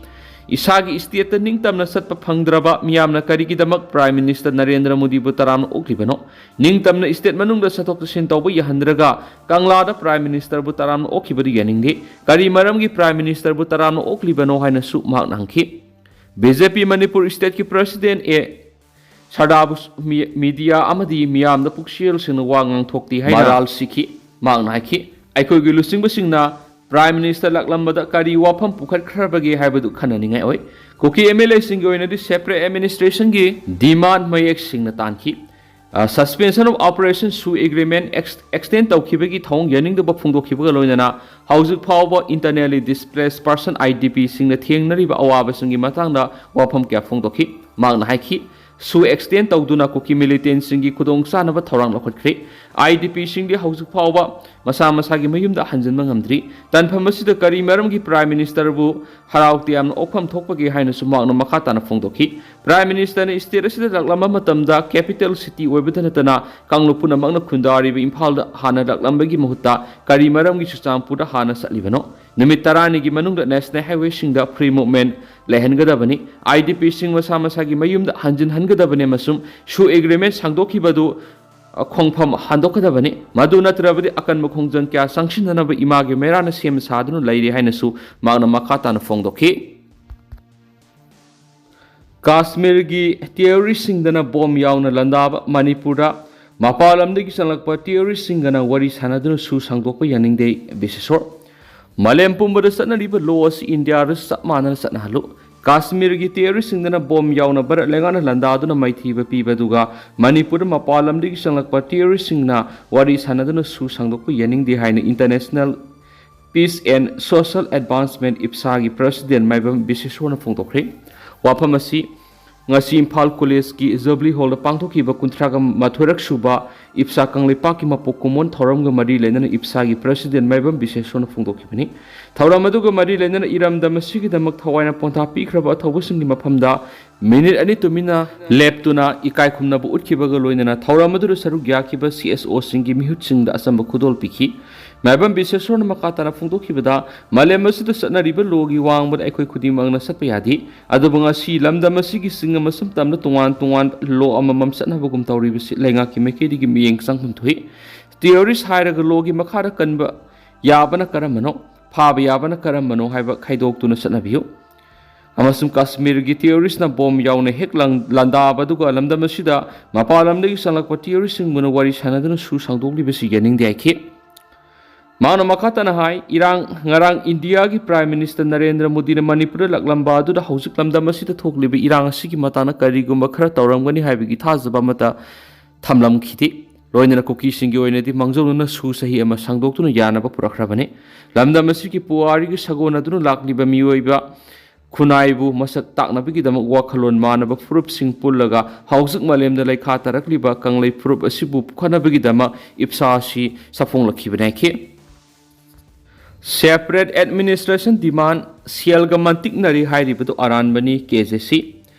"ꯏꯁꯥꯒꯤ stateꯇ ꯅꯤꯡꯇꯝꯅ ꯆꯠꯄ ꯐꯪꯗ꯭ꯔꯕ ꯃꯤꯌꯥꯝꯅ ꯀꯔꯤꯒꯤꯗꯃꯛ Prime Minister ꯅꯔꯦꯟꯗ꯭ꯔ ꯃꯣꯗꯤꯕꯨ ꯇꯔꯥꯝꯅ ꯑꯣꯛꯂꯤꯕꯅꯣ? ꯅꯤꯡꯇꯝꯅ state ꯃꯅꯨꯡꯗ ꯆꯠꯊꯣꯛ ꯆꯠꯁꯤꯟ ꯇꯧꯕ ꯌꯥꯍꯟꯗ꯭ꯔꯒ ꯀꯪꯂꯥꯗ Prime Ministerꯕꯨ ꯇꯔꯥꯝꯅ ꯑꯣꯛꯈꯤꯕꯗꯨ ꯌꯥꯅꯤꯡꯗꯦ꯫ ꯀꯔꯤ ꯃꯔꯝꯒꯤ Prime Ministerꯕꯨ ꯇꯔꯥꯝꯅ ꯑꯣꯛꯂꯤꯕꯅꯣ?" ꯍꯥꯏꯅꯁꯨ ꯃꯍꯥꯛꯅ ꯍꯪꯈꯤ꯫ ꯕꯤ ꯖꯦ ꯄꯤ ꯃꯅꯤꯄꯨꯔ ꯁ꯭ꯇꯦꯠꯀꯤ ꯄ꯭ꯔꯁꯤꯗꯦꯟ ꯑꯦ ꯁꯔꯗꯥꯕꯨ ꯃꯤ-, ꯃꯤꯗꯤꯌꯥ ꯑꯃꯗꯤ ꯃꯤꯌꯥꯝꯗ ꯄꯨꯛꯆꯦꯜ ꯁꯦꯡꯅ ꯋꯥ ꯉꯥꯡꯊꯣꯛꯇꯦ ꯍꯥꯏꯅ ꯃꯔꯥꯜ ꯁꯤꯈꯤ꯫ ꯃꯍꯥꯛꯅ ꯍꯥꯏꯈꯤ, "ꯑꯩꯈꯣꯏꯒꯤ ꯂꯨꯆꯤꯡꯕꯁꯤꯡꯅ ꯄ꯭ꯔꯥꯏꯝ ꯃꯤꯅꯤꯁꯇꯔ ꯂꯥꯛꯂꯝꯕꯗ ꯀꯔꯤ ꯋꯥꯐꯝ ꯄꯨꯈꯠꯈ꯭ꯔꯕꯒꯦ ꯍꯥꯏꯕꯗꯨ ꯈꯟꯅꯅꯤꯡꯉꯥꯏ ꯑꯣꯏ꯫ ꯀꯨꯀꯤ ꯑꯦꯝ ꯑꯦꯜ ꯑꯦꯁꯤꯡꯒꯤ ꯑꯣꯏꯅꯗꯤ ꯁꯦꯄꯔꯦꯠ ꯑꯦꯗꯃꯤꯅꯤꯁꯇ꯭ꯔꯦꯁꯟꯒꯤ ꯗꯤꯃꯥꯟ ꯃꯌꯦꯛ ꯁꯦꯡꯅ ꯇꯥꯟꯈꯤ꯫ ꯑ, suspension of operation ꯁꯨ ꯑꯦꯒ꯭ꯔꯤꯃꯦꯟ ꯑꯦꯛꯁ-, ꯑꯦꯛꯁꯇꯦꯟ ꯇꯧꯈꯤꯕꯒꯤ ꯊꯧꯑꯣꯡ ꯌꯥꯅꯤꯡꯗꯕ ꯐꯣꯡꯗꯣꯛꯈꯤꯕꯒ ꯂꯣꯏꯅꯅ ꯍꯧꯖꯤꯛ ꯐꯥꯎꯕ internally displaced person, I D ꯄꯤꯁꯤꯡꯅ ꯊꯦꯡꯅꯔꯤꯕ ꯑꯋꯥꯕꯁꯤꯡꯒꯤ ꯃꯇꯥꯡꯗ ꯋꯥꯐꯝ ꯀꯌꯥ ꯐꯣꯡꯗꯣꯛꯈꯤ꯫" ꯃꯍꯥꯛꯅ ꯍꯥꯏꯈꯤ, "ꯁꯨ ꯑꯦꯛꯁꯇꯦꯟ ꯇꯧꯗꯨꯅ ꯀꯨꯀꯤ ꯃꯤꯂꯤꯇꯦꯟꯁꯤꯡꯒꯤ ꯈꯨꯗꯣꯡꯆꯥꯅꯕ ꯊꯧꯔꯥꯡ ꯂꯧꯈꯠꯈ꯭ꯔꯦ꯫ ꯑꯥꯏ ꯗꯤ ꯄꯤꯁꯤꯡꯗꯤ ꯍꯧꯖꯤꯛ ꯐꯥꯎꯕ ꯃꯁꯥ ꯃꯁꯥꯒꯤ ꯃꯌꯨꯝꯗ ꯍꯟꯖꯤꯟꯕ ꯉꯝꯗ꯭ꯔꯤ꯫ ꯇꯥꯟꯐꯝ ꯑꯁꯤꯗ ꯀꯔꯤ ꯃꯔꯝꯒꯤ ꯄ꯭ꯔꯥꯏꯝ ꯃꯤꯅꯤꯁꯇꯔꯕꯨ ꯍꯔꯥꯎ ꯇꯌꯥꯝꯅ ꯑꯣꯛꯐꯝ ꯊꯣꯛꯄꯒꯦ?" ꯍꯥꯏꯅꯁꯨ ꯃꯍꯥꯛꯅ ꯃꯈꯥ ꯇꯥꯅ ꯐꯣꯡꯗꯣꯛꯈꯤ꯫ ꯄ꯭ꯔꯥꯏꯝ ꯃꯤꯅꯤꯁꯇꯔꯅ ꯁ꯭ꯇꯦꯠ ꯑꯁꯤꯗ ꯂꯥꯛꯂꯝꯕ ꯃꯇꯝꯗ ꯀꯦꯄꯤꯇꯦꯜ ꯁꯤꯇꯤ ꯑꯣꯏꯕꯗ ꯅꯠꯇꯅ ꯀꯥꯡꯂꯨꯞ ꯄꯨꯝꯅꯃꯛꯅ ꯈꯨꯟꯗꯥꯔꯤꯕ ꯏꯝꯐꯥꯜꯗ ꯍꯥꯟꯅ ꯂꯥꯛꯂꯝꯕꯒꯤ ꯃꯍꯨꯠꯇ ꯀꯔꯤ ꯃꯔꯝꯒꯤ ꯆꯨꯔꯆꯥꯟꯄꯨꯔꯗ ꯍꯥꯟꯅ ꯆꯠꯂꯤꯕꯅꯣ? ꯅꯨꯃꯤꯠ ꯇꯔꯥꯅꯤꯒꯤ ꯃꯅꯨꯡꯗ ꯅꯦꯁꯅꯦꯜ ꯍꯥꯏꯋꯦꯁꯤꯡꯗ ꯐ꯭ꯔꯤ ꯃꯨꯚꯃꯦꯟ ꯂꯩꯍꯟꯒꯗꯕꯅꯤ꯫ ꯑꯥꯏ ꯗꯤ ꯄꯤꯁꯤꯡ ꯃꯁꯥ ꯃꯁꯥꯒꯤ ꯃꯌꯨꯝꯗ ꯍꯟꯖꯤꯟꯍꯟꯒꯗꯕꯅꯤ ꯑꯃꯁꯨꯡ ꯁꯨ ꯑꯦꯒ꯭ꯔꯤꯃꯦꯟ ꯁꯥꯡꯗꯣꯛꯈꯤꯕꯗꯨ, ꯑ, ꯈꯣꯡꯐꯝ ꯍꯟꯗꯣꯛꯀꯗꯕꯅꯤ꯫ ꯃꯗꯨ ꯅꯠꯇ꯭ꯔꯕꯗꯤ ꯑꯀꯟꯕ ꯈꯣꯡꯖꯪ ꯀꯌꯥ ꯆꯪꯁꯤꯟꯅꯅꯕ ꯏꯃꯥꯒꯤ ꯃꯩꯔꯥꯅ ꯁꯦꯝ ꯁꯥꯗꯨꯅ ꯂꯩꯔꯤ ꯍꯥꯏꯅꯁꯨ ꯃꯍꯥꯛꯅ ꯃꯈꯥ ꯇꯥꯅ ꯐꯣꯡꯗꯣꯛꯈꯤ꯫ ꯀꯥꯁꯃꯤꯔꯒꯤ ꯇꯦꯔꯣꯔꯤꯁꯁꯤꯡꯗꯅ ꯕꯣꯝ ꯌꯥꯎꯅ ꯂꯥꯟꯗꯥꯕ ꯃꯅꯤꯄꯨꯔꯗ ꯃꯄꯥꯟ ꯂꯝꯗꯒꯤ ꯆꯪꯂꯛꯄ ꯇꯦꯔꯣꯔꯤꯁꯁꯤꯡꯒꯅ ꯋꯥꯔꯤ ꯁꯥꯟꯅꯗꯨꯅ ꯁꯨ ꯁꯥꯡꯗꯣꯛꯄ ꯌꯥꯅꯤꯡꯗꯦ, ꯕꯤꯁꯦꯁꯣꯔ꯫ ꯃꯥꯂꯦꯝ ꯄꯨꯝꯕꯗ ꯆꯠꯅꯔꯤꯕ ꯂꯣ ꯑꯁꯤ ꯏꯟꯗꯤꯌꯥꯗꯁꯨ ꯆꯞ ꯃꯥꯟꯅꯅ ꯆꯠꯅꯍꯜꯂꯨ꯫ ꯀꯥꯁꯃꯤꯔꯒꯤ ꯇꯦꯔꯣꯔꯤꯁꯁꯤꯡꯗꯅ ꯕꯣꯝ ꯌꯥꯎꯅ ꯚꯥꯔꯠ ꯂꯩꯉꯥꯛꯅ ꯂꯥꯟꯗꯥꯗꯨꯅ ꯃꯥꯏꯊꯤꯕ ꯄꯤꯕ ꯑꯗꯨꯒ ꯃꯅꯤꯄꯨꯔꯗ ꯃꯄꯥꯟ ꯂꯝꯗꯒꯤ ꯆꯪꯂꯛꯄ ꯇꯦꯔꯣꯔꯤꯁꯁꯤꯡꯅ ꯋꯥꯔꯤ ꯁꯥꯟꯅꯗꯨꯅ ꯁꯨ ꯁꯥꯡꯗꯣꯛꯄ ꯌꯥꯅꯤꯡꯗꯦ ꯍꯥꯏꯅ International Peace and Social Advancement, ꯏꯞꯁꯥꯒꯤ ꯄ꯭ꯔꯁꯤꯗꯦꯟ ꯃꯥꯏꯕꯝ ꯕꯤꯁꯦꯁꯣꯔꯅ ꯐꯣꯡꯗꯣꯛꯈ꯭ꯔꯦ꯫ ꯋꯥꯐꯝ ꯑꯁꯤ ꯉꯁꯤ ꯏꯝꯐꯥꯜ ꯀꯣꯂꯦꯖꯀꯤ ꯖꯨꯕꯂꯤ ꯍꯣꯜꯗ ꯄꯥꯡꯊꯣꯛꯈꯤꯕ ꯀꯨꯟꯊ꯭ꯔꯥꯒ ꯃꯥꯊꯣꯏꯔꯛ ꯁꯨꯕ ꯏꯞꯁꯥ ꯀꯪꯂꯩꯄꯥꯛꯀꯤ ꯃꯄꯣꯛ ꯀꯨꯝꯑꯣꯟ ꯊꯧꯔꯝꯒ ꯃꯔꯤ ꯂꯩꯅꯅ ꯏꯞꯁꯥꯒꯤ ꯄ꯭ꯔꯁꯤꯗꯦꯟ ꯃꯥꯏꯕꯝ ꯕꯤꯁꯦꯁꯣꯔꯅ ꯐꯣꯡꯗꯣꯛꯈꯤꯕꯅꯤ꯫ ꯊꯧꯔꯝ ꯑꯗꯨꯒ ꯃꯔꯤ ꯂꯩꯅꯅ ꯏꯔꯝꯗꯝ ꯑꯁꯤꯒꯤꯗꯃꯛ ꯊꯋꯥꯏꯅ ꯄꯣꯟꯊꯥ ꯄꯤꯈ꯭ꯔꯕ ꯑꯊꯧꯕꯁꯤꯡꯒꯤ ꯃꯐꯝꯗ ꯃꯤꯅꯤꯠ ꯑꯅꯤ ꯇꯨꯃꯤꯟꯅ ꯂꯦꯞꯇꯨꯅ ꯏꯀꯥꯏ ꯈꯨꯝꯅꯕ ꯎꯠꯈꯤꯕꯒ ꯂꯣꯏꯅꯅ ꯊꯧꯔꯝ ꯑꯗꯨꯗ ꯁꯔꯨꯛ ꯌꯥꯈꯤꯕ ꯁꯤ ꯑꯦꯁ ꯑꯣꯁꯤꯡꯒꯤ ꯃꯤꯍꯨꯠꯁꯤꯡꯗ ꯑꯆꯝꯕ ꯈꯨꯗꯣꯜ ꯄꯤꯈꯤ꯫ ꯃꯥꯏꯕꯝ ꯕꯤꯁꯦꯁꯣꯔꯅ ꯃꯈꯥ ꯇꯥꯅ ꯐꯣꯡꯗꯣꯛꯈꯤꯕꯗ, ꯃꯥꯂꯦꯝ ꯑꯁꯤꯗ ꯆꯠꯅꯔꯤꯕ ꯂꯣꯒꯤ ꯋꯥꯡꯃꯗ ꯑꯩꯈꯣꯏ ꯈꯨꯗꯤꯡꯃꯛꯅ ꯆꯠꯄ ꯌꯥꯗꯦ꯫ ꯑꯗꯨꯕꯨ ꯉꯁꯤ ꯂꯝꯗꯝ ꯑꯁꯤꯒꯤ ꯆꯤꯡ ꯑꯃꯁꯨꯡ ꯇꯝꯗ ꯇꯣꯉꯥꯟ ꯇꯣꯉꯥꯟꯕ ꯂꯣ ꯑꯃꯃꯝ ꯆꯠꯅꯕꯒꯨꯝ ꯇꯧꯔꯤꯕꯁꯤ ꯂꯩꯉꯥꯛꯀꯤ ꯃꯥꯏꯀꯩꯗꯒꯤ ꯃꯤꯠꯌꯦꯡ ꯆꯪꯐꯝ ꯊꯣꯛꯏ꯫ ꯇꯦꯔꯣꯔꯤꯁ ꯍꯥꯏꯔꯒ ꯂꯣꯒꯤ ꯃꯈꯥꯗ ꯀꯟꯕ ꯌꯥꯕꯅ ꯀꯔꯝꯕꯅꯣ, ꯐꯥꯕ ꯌꯥꯕꯅ ꯀꯔꯝꯕꯅꯣ ꯍꯥꯏꯕ ꯈꯥꯏꯗꯣꯛꯇꯨꯅ ꯆꯠꯅꯕꯤꯌꯨ꯫ ꯑꯃꯁꯨꯡ ꯀꯥꯁꯃꯤꯔꯒꯤ ꯇꯦꯔꯣꯔꯤꯁꯅ ꯕꯣꯝ ꯌꯥꯎꯅ ꯍꯦꯛ ꯂꯪ-, ꯂꯥꯟꯗꯥꯕ ꯑꯗꯨꯒ ꯂꯝꯗꯝ ꯑꯁꯤꯗ ꯃꯄꯥꯟ ꯂꯝꯗꯒꯤ ꯆꯪꯂꯛꯄ ꯇꯦꯔꯣꯔꯤꯁꯁꯤꯡꯕꯨꯅ ꯋꯥꯔꯤ ꯁꯥꯟꯅꯗꯨꯅ ꯁꯨ ꯁꯥꯡꯗꯣꯛꯂꯤꯕꯁꯤ ꯌꯥꯅꯤꯡꯗꯦ ꯍꯥꯏꯈꯤ꯫ ꯃꯥꯅ ꯃꯈꯥ ꯇꯥꯅ ꯍꯥꯏ, ꯏꯔꯥꯡ, ꯉꯔꯥꯡ ꯏꯟꯗꯤꯌꯥꯒꯤ ꯄ꯭ꯔꯥꯏꯝ ꯃꯤꯅꯤꯁꯇꯔ ꯅꯔꯦꯟꯗ꯭ꯔ ꯃꯣꯗꯤꯅ ꯃꯅꯤꯄꯨꯔꯗ ꯂꯥꯛꯂꯝꯕ ꯑꯗꯨꯗ ꯍꯧꯖꯤꯛ ꯂꯝꯗꯝ ꯑꯁꯤꯗ ꯊꯣꯛꯂꯤꯕ ꯏꯔꯥꯡ ꯑꯁꯤꯒꯤ ꯃꯇꯥꯡꯗ ꯀꯔꯤꯒꯨꯝꯕ ꯈꯔ ꯇꯧꯔꯝꯒꯅꯤ ꯍꯥꯏꯕꯒꯤ ꯊꯥꯖꯕ ꯑꯃꯠꯇ ꯊꯝꯂꯝꯈꯤꯗꯦ꯫ ꯂꯣꯏꯅꯅ ꯀꯨꯀꯤꯁꯤꯡꯒꯤ ꯑꯣꯏꯅꯗꯤ ꯃꯥꯡꯖꯧꯅꯅ ꯁꯨ ꯆꯍꯤ ꯑꯃ ꯁꯥꯡꯗꯣꯛꯇꯨꯅ ꯌꯥꯅꯕ ꯄꯨꯔꯛꯈ꯭ꯔꯕꯅꯤ꯫ ꯂꯝꯗꯝ ꯑꯁꯤꯒꯤ ꯄꯨꯋꯥꯔꯤꯒꯤ ꯁꯥꯒꯣꯟ ꯑꯗꯨꯅ ꯂꯥꯛꯂꯤꯕ ꯃꯤꯑꯣꯏꯕ ꯈꯨꯟꯅꯥꯏꯕꯨ ꯃꯁꯛ ꯇꯥꯛꯅꯕꯒꯤꯗꯃꯛ ꯋꯥꯈꯜꯂꯣꯟ ꯃꯥꯟꯅꯕ ꯐꯨꯔꯨꯞꯁꯤꯡ ꯄꯨꯜꯂꯒ ꯍꯧꯖꯤꯛ ꯃꯥꯂꯦꯝꯗ ꯂꯩꯈꯥ ꯇꯥꯔꯛꯂꯤꯕ ꯀꯪꯂꯩ ꯐꯨꯔꯨꯞ ꯑꯁꯤꯕꯨ ꯄꯨꯈꯠꯅꯕꯒꯤꯗꯃꯛ ꯏꯞꯁꯥ ꯑꯁꯤ ꯁꯥꯐꯣꯡꯂꯛꯈꯤꯕꯅꯤ ꯍꯥꯏꯈꯤ꯫ Separate administration demand ꯁꯦꯜꯒ ꯃꯟꯇꯤꯛꯅꯔꯤ ꯍꯥꯏꯔꯤꯕꯗꯨ ꯑꯔꯥꯟꯕꯅꯤ, ꯀꯦ ꯖꯦ ꯁꯤ꯫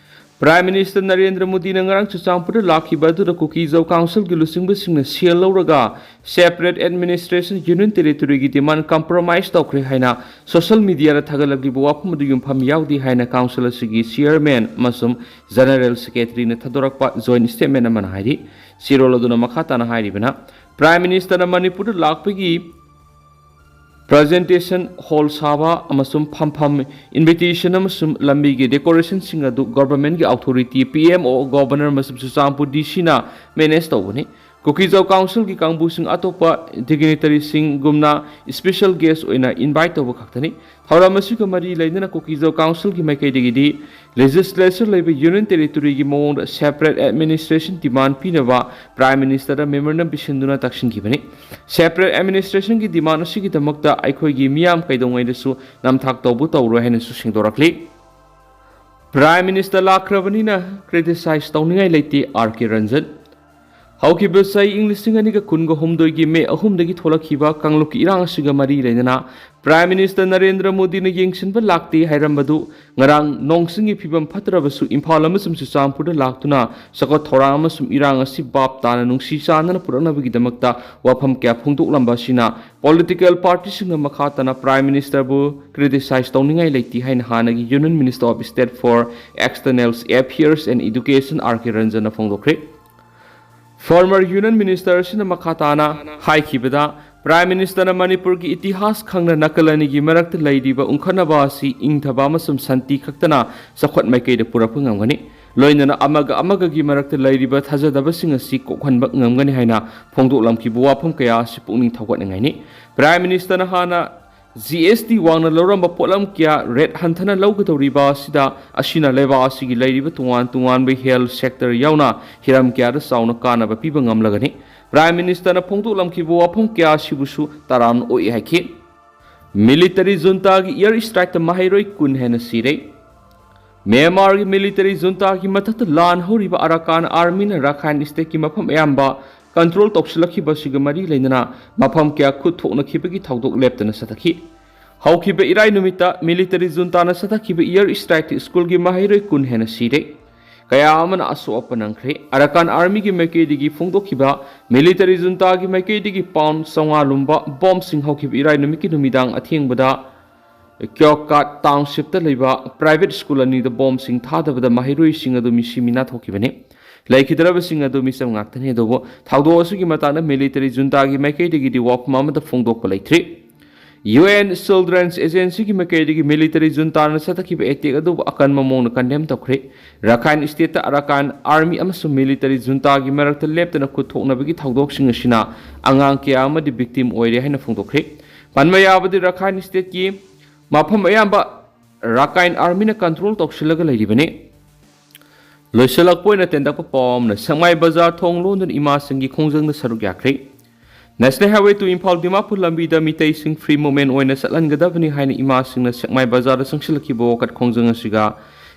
ꯄ꯭ꯔꯥꯏꯝ ꯃꯤꯅꯤꯁꯇꯔ ꯅꯔꯦꯟꯗ꯭ꯔ ꯃꯣꯗꯤꯅ ꯉꯔꯥꯡ ꯆꯨꯔꯆꯥꯟꯄꯨꯔꯗ ꯂꯥꯛꯈꯤꯕ ꯑꯗꯨꯗ ꯀꯨꯀꯤ ꯖꯧ ꯀꯥꯎꯟꯁꯤꯜꯒꯤ ꯂꯨꯆꯤꯡꯕꯁꯤꯡꯅ ꯁꯦꯜ ꯂꯧꯔꯒ separate administration union territoryꯒꯤ demand compromise ꯇꯧꯈ꯭ꯔꯦ ꯍꯥꯏꯅ ꯁꯣꯁꯤꯌꯦꯜ ꯃꯤꯗꯤꯌꯥꯗ ꯊꯥꯒꯠꯂꯛꯂꯤꯕ ꯋꯥꯐꯝ ꯑꯗꯨ ꯌꯨꯝꯐꯝ ꯌꯥꯎꯗꯦ ꯍꯥꯏꯅ ꯀꯥꯎꯟꯁꯤꯜ ꯑꯁꯤꯒꯤ ꯆꯤꯌꯔꯃꯦꯟ ꯑꯃꯁꯨꯡ ꯖꯦꯅꯔꯦꯜ ꯁꯦꯀ꯭ꯔꯦꯇꯔꯤꯅ ꯊꯥꯗꯣꯔꯛꯄ ꯖꯣꯏꯟ ꯁ꯭ꯇꯦꯠꯃꯦꯟ ꯑꯃꯅ ꯍꯥꯏꯔꯤ꯫ ꯆꯦꯔꯣꯜ ꯑꯗꯨꯅ ꯃꯈꯥ ꯇꯥꯅ ꯍꯥꯏꯔꯤꯕꯅ, ꯄ꯭ꯔꯥꯏꯝ ꯃꯤꯅꯤꯁꯇꯔꯅ ꯃꯅꯤꯄꯨꯔꯗ ꯂꯥꯛꯄꯒꯤ ꯄ꯭ꯔꯖꯦꯟꯇꯦꯁꯟ ꯍꯣꯜ ꯁꯥꯕ ꯑꯃꯁꯨꯡ ꯐꯝꯐꯝ, ꯏꯟꯚꯤꯇꯦꯁꯟ ꯑꯃꯁꯨꯡ ꯂꯝꯕꯤꯒꯤ ꯗꯦꯀꯣꯔꯦꯁꯟꯁꯤꯡ ꯑꯗꯨ ꯒꯣꯚꯔꯟꯃꯦꯟꯠꯀꯤ authority, P M O, governor ꯑꯃꯁꯨꯡ ꯆꯨꯔꯆꯥꯟꯄꯨꯔ ꯗꯤ ꯁꯤꯅ ꯃꯦꯅꯦꯖ ꯇꯧꯕꯅꯤ꯫ ꯀꯨꯀꯤ ꯖꯧ ꯀꯥꯎꯟꯁꯤꯜꯒꯤ ꯀꯥꯡꯕꯨꯁꯤꯡ ꯑꯇꯣꯞꯄ ꯗꯤꯒꯅꯤꯇꯔꯤꯁꯤꯡꯒꯨꯝꯅ ꯁ꯭ꯄꯦꯁꯦꯜ ꯒꯦꯁ ꯑꯣꯏꯅ ꯏꯟꯚꯥꯏꯠ ꯇꯧꯕ ꯈꯛꯇꯅꯤ꯫ ꯊꯧꯔꯝ ꯑꯁꯤꯒ ꯃꯔꯤ ꯂꯩꯅꯅ ꯀꯨꯀꯤ ꯖꯧ ꯀꯥꯎꯟꯁꯤꯜꯒꯤ ꯃꯥꯏꯀꯩꯗꯒꯤꯗꯤ ꯂꯦꯖꯤꯁꯂꯦꯆꯔ ꯂꯩꯕ ꯌꯨꯅꯤꯌꯟ ꯇꯦꯔꯤꯇꯣꯔꯤꯒꯤ ꯃꯑꯣꯡꯗ ꯁꯦꯄꯔꯦꯠ ꯑꯦꯗꯃꯤꯅꯤꯁꯇ꯭ꯔꯦꯁꯟ ꯗꯤꯃꯥꯟ ꯄꯤꯅꯕ ꯄ꯭ꯔꯥꯏꯝ ꯃꯤꯅꯤꯁꯇꯔꯗ ꯃꯦꯃꯣꯔꯦꯟꯗꯝ ꯄꯤꯁꯤꯟꯗꯨꯅ ꯇꯛꯁꯤꯟꯈꯤꯕꯅꯤ꯫ ꯁꯦꯄꯔꯦꯠ ꯑꯦꯗꯃꯤꯅꯤꯁꯇ꯭ꯔꯦꯁꯟꯒꯤ ꯗꯤꯃꯥꯟ ꯑꯁꯤꯒꯤꯗꯃꯛꯇ ꯑꯩꯈꯣꯏꯒꯤ ꯃꯤꯌꯥꯝ ꯀꯩꯗꯧꯉꯩꯗꯁꯨ ꯅꯝꯊꯥꯛ ꯇꯧꯕ ꯇꯧꯔꯣꯏ ꯍꯥꯏꯅꯁꯨ ꯁꯦꯡꯗꯣꯔꯛꯂꯤ꯫ ꯄ꯭ꯔꯥꯏꯝ ꯃꯤꯅꯤꯁꯇꯔ ꯂꯥꯛꯈ꯭ꯔꯕꯅꯤꯅ ꯀ꯭ꯔꯤꯇꯤꯁꯥꯏꯖ ꯇꯧꯅꯤꯡꯉꯥꯏ ꯂꯩꯇꯦ, ꯑꯥꯔ ꯀꯦ ꯔꯟꯖꯟ꯫ ꯍꯧꯈꯤꯕ ꯆꯍꯤ ꯏꯪ ꯂꯤꯁꯤꯡ ꯑꯅꯤꯒ ꯀꯨꯟꯒ ꯍꯨꯝꯗꯣꯏꯒꯤ ꯃꯦ ꯑꯍꯨꯝꯗꯒꯤ ꯊꯣꯛꯂꯛꯈꯤꯕ ꯀꯥꯡꯂꯨꯞꯀꯤ ꯏꯔꯥꯡ ꯑꯁꯤꯒ ꯃꯔꯤ ꯂꯩꯅꯅ ꯄ꯭ꯔꯥꯏꯝ ꯃꯤꯅꯤꯁꯇꯔ ꯅꯔꯦꯟꯗ꯭ꯔ ꯃꯣꯗꯤꯅ ꯌꯦꯡꯁꯤꯟꯕ ꯂꯥꯛꯇꯦ ꯍꯥꯏꯔꯝꯕꯗꯨ ꯉꯔꯥꯡ ꯅꯣꯡ ꯆꯤꯡꯒꯤ ꯐꯤꯕꯝ ꯐꯠꯇ꯭ꯔꯕꯁꯨ ꯏꯝꯐꯥꯜ ꯑꯃꯁꯨꯡ ꯆꯨꯔꯆꯥꯟꯄꯨꯔꯗ ꯂꯥꯛꯇꯨꯅ ꯆꯥꯎꯈꯠ ꯊꯧꯔꯥꯡ ꯑꯃꯁꯨꯡ ꯏꯔꯥꯡ ꯑꯁꯤ ꯚꯥꯞ ꯇꯥꯅ ꯅꯨꯡꯁꯤ ꯆꯥꯟꯅꯅ ꯄꯨꯔꯛꯅꯕꯒꯤꯗꯃꯛꯇ ꯋꯥꯐꯝ ꯀꯌꯥ ꯐꯣꯡꯗꯣꯛꯂꯝꯕ ꯑꯁꯤꯅ ꯄꯣꯂꯤꯇꯤꯀꯦꯜ ꯄꯥꯔꯇꯤꯁꯤꯡꯅ ꯃꯈꯥ ꯇꯥꯅ ꯄ꯭ꯔꯥꯏꯝ ꯃꯤꯅꯤꯁꯇꯔꯕꯨ ꯀ꯭ꯔꯤꯇꯤꯁꯥꯏꯖ ꯇꯧꯅꯤꯡꯉꯥꯏ ꯂꯩꯇꯦ ꯍꯥꯏꯅ ꯍꯥꯟꯅꯒꯤ union minister of state for external affairs and education R K ꯔꯟꯖꯟꯅ ꯐꯣꯡꯗꯣꯛꯈ꯭ꯔꯦ꯫ ꯐꯣꯔꯃꯔ ꯌꯨꯅꯤꯌꯟ ꯃꯤꯅꯤꯁꯇꯔ ꯑꯁꯤꯅ ꯃꯈꯥ ꯇꯥꯅ ꯍꯥꯏꯈꯤꯕꯗ, Prime Ministerꯅ ꯃꯅꯤꯄꯨꯔꯒꯤ ꯏꯇꯤꯍꯥꯁ ꯈꯪꯅ ꯅꯥꯀꯜ ꯑꯅꯤꯒꯤ ꯃꯔꯛꯇ ꯂꯩꯔꯤꯕ ꯎꯪꯈꯠꯅꯕ ꯑꯁꯤ ꯏꯪꯊꯕ ꯑꯃꯁꯨꯡ ꯁꯥꯟꯇꯤ ꯈꯛꯇꯅ ꯆꯥꯎꯈꯠ ꯃꯥꯏꯀꯩꯗ ꯄꯨꯔꯛꯄ ꯉꯝꯒꯅꯤ꯫ ꯂꯣꯏꯅꯅ ꯑꯃꯒ ꯑꯃꯒꯒꯤ ꯃꯔꯛꯇ ꯂꯩꯔꯤꯕ ꯊꯥꯖꯗꯕꯁꯤꯡ ꯑꯁꯤ ꯀꯣꯛꯍꯟꯕ ꯉꯝꯒꯅꯤ ꯍꯥꯏꯅ ꯐꯣꯡꯗꯣꯛꯂꯝꯈꯤꯕ ꯋꯥꯐꯝ ꯀꯌꯥ ꯑꯁꯤ ꯄꯨꯛꯅꯤꯡ ꯊꯧꯒꯠꯅꯤꯡꯉꯥꯏꯅꯤ꯫ Prime Ministerꯅ ꯍꯥꯟꯅ G S T ꯋꯥꯡꯅ ꯂꯧꯔꯝꯕ ꯄꯣꯠꯂꯝ ꯀꯌꯥ rate ꯍꯟꯊꯅ ꯂꯧꯒꯗꯧꯔꯤꯕ ꯑꯁꯤꯗ, ꯑꯁꯤꯅ ꯂꯩꯕꯥꯛ ꯑꯁꯤꯒꯤ ꯂꯩꯔꯤꯕ ꯇꯣꯉꯥꯟ ꯇꯣꯉꯥꯟꯕ health sector ꯌꯥꯎꯅ ꯍꯤꯔꯝ ꯀꯌꯥꯗ ꯆꯥꯎꯅ ꯀꯥꯟꯅꯕ ꯄꯤꯕ ꯉꯝꯂꯒꯅꯤ꯫ Prime Ministerꯅ ꯐꯣꯡꯗꯣꯛꯂꯝꯈꯤꯕ ꯋꯥꯐꯝ ꯀꯌꯥ ꯑꯁꯤꯕꯨꯁꯨ ꯇꯔꯥꯝꯅ ꯑꯣꯛꯏ ꯍꯥꯏꯈꯤ꯫ Military juntaꯒꯤ air strikeꯇ ꯃꯍꯩꯔꯣꯏ ꯀꯨꯟ ꯍꯦꯟꯅ ꯁꯤꯔꯦ꯫ ꯃ꯭ꯌꯥꯟꯃꯥꯔꯒꯤ military juntaꯒꯤ ꯃꯊꯛꯇ ꯂꯥꯟ ꯍꯧꯔꯤꯕ Arakan Armyꯅ Rakhine Stateꯀꯤ ꯃꯐꯝ ꯑꯌꯥꯝꯕ control ꯇꯧꯁꯤꯜꯂꯛꯈꯤꯕ ꯑꯁꯤꯒ ꯃꯔꯤ ꯂꯩꯅꯅ ꯃꯐꯝ ꯀꯌꯥ ꯈꯨꯠ ꯊꯣꯛꯅꯈꯤꯕꯒꯤ ꯊꯧꯗꯣꯛ ꯂꯦꯞꯇꯅ ꯆꯠꯊꯈꯤ꯫ ꯍꯧꯈꯤꯕ ꯏꯔꯥꯏ ꯅꯨꯃꯤꯠꯇ military juntaꯅ ꯆꯠꯊꯈꯤꯕ air strikeꯇ ꯁ꯭ꯀꯨꯜꯒꯤ ꯃꯍꯩꯔꯣꯏ ꯀꯨꯟ ꯍꯦꯟꯅ ꯁꯤꯔꯦ꯫ ꯀꯌꯥ ꯑꯃꯅ ꯑꯁꯣꯛ ꯑꯄꯟ ꯅꯪꯈ꯭ꯔꯦ꯫ Arakan Armyꯒꯤ ꯃꯥꯏꯀꯩꯗꯒꯤ ꯐꯣꯡꯗꯣꯛꯈꯤꯕ military juntaꯒꯤ ꯃꯥꯏꯀꯩꯗꯒꯤ pound ꯆꯥꯝꯃꯉꯥ ꯂꯨꯝꯕ ꯕꯣꯝꯁꯤꯡ ꯍꯧꯈꯤꯕ ꯏꯔꯥꯏ ꯅꯨꯃꯤꯠꯀꯤ ꯅꯨꯃꯤꯗꯥꯡ ꯑꯊꯦꯡꯕꯗ Kyokat Townshipꯇ ꯂꯩꯕ private ꯁ꯭ꯀꯨꯜ ꯑꯅꯤꯗ ꯕꯣꯝꯁꯤꯡ ꯊꯥꯗꯕꯗ ꯃꯍꯩꯔꯣꯏꯁꯤꯡ ꯑꯗꯨ ꯃꯤꯁꯤ ꯃꯤꯅꯥ ꯊꯣꯛꯈꯤꯕꯅꯤ꯫ ꯂꯩꯈꯤꯗ꯭ꯔꯕꯁꯤꯡ ꯑꯗꯨ ꯃꯤꯆꯝ ꯉꯥꯛꯇꯅꯤ, ꯑꯗꯨꯕꯨ ꯊꯧꯗꯣꯛ ꯑꯁꯤꯒꯤ ꯃꯇꯥꯡꯗ military juntaꯒꯤ ꯃꯥꯏꯀꯩꯗꯒꯤꯗꯤ ꯋꯥꯐꯝ ꯑꯃꯠꯇ ꯐꯣꯡꯗꯣꯛꯄ ꯂꯩꯇ꯭ꯔꯤ꯫ U N Children's Agencyꯒꯤ ꯃꯥꯏꯀꯩꯗꯒꯤ military juntaꯅ ꯆꯠꯊꯈꯤꯕ attack ꯑꯗꯨꯕꯨ ꯑꯀꯟꯕ ꯃꯑꯣꯡꯗ condemn ꯇꯧꯈ꯭ꯔꯦ꯫ Rakhine Stateꯇ Arakan Army ꯑꯃꯁꯨꯡ military juntaꯒꯤ ꯃꯔꯛꯇ ꯂꯦꯞꯇꯅ ꯈꯨꯠ ꯊꯣꯛꯅꯕꯒꯤ ꯊꯧꯗꯣꯛꯁꯤꯡ ꯑꯁꯤꯅ ꯑꯉꯥꯡ ꯀꯌꯥ ꯑꯃꯗꯤ victim ꯑꯣꯏꯔꯦ ꯍꯥꯏꯅ ꯐꯣꯡꯗꯣꯛꯈ꯭ꯔꯦ꯫ ꯄꯟꯕ ꯌꯥꯕꯗꯤ Rakhine Stateꯀꯤ ꯃꯐꯝ ꯑꯌꯥꯝꯕ Rakhine Armyꯅ control ꯇꯧꯁꯤꯜꯂꯒ ꯂꯩꯔꯤꯕꯅꯤ꯫ ꯂꯣꯏꯁꯤꯜꯂꯛꯄ ꯑꯣꯏꯅ ꯇꯦꯟꯇꯛꯄ ꯄꯥꯎ ꯑꯃꯅ, ꯁꯦꯛꯃꯥꯏ ꯕꯖꯥꯔ ꯊꯣꯡ ꯂꯣꯟꯗꯨꯅ ꯏꯃꯥꯁꯤꯡꯒꯤ ꯈꯣꯡꯖꯪꯗ ꯁꯔꯨꯛ ꯌꯥꯈ꯭ꯔꯦ꯫ National Highway to Imphal Dimapur ꯂꯝꯕꯤꯗ ꯃꯤꯇꯩꯁꯤꯡ free movement ꯑꯣꯏꯅ ꯆꯠꯍꯟꯒꯗꯕꯅꯤ ꯍꯥꯏꯅ ꯏꯃꯥꯁꯤꯡꯅ ꯁꯦꯛꯃꯥꯏ ꯕꯖꯥꯔꯗ ꯆꯪꯁꯤꯜꯂꯛꯈꯤꯕ ꯋꯥꯀꯠ ꯈꯣꯡꯖꯪ ꯑꯁꯤꯒ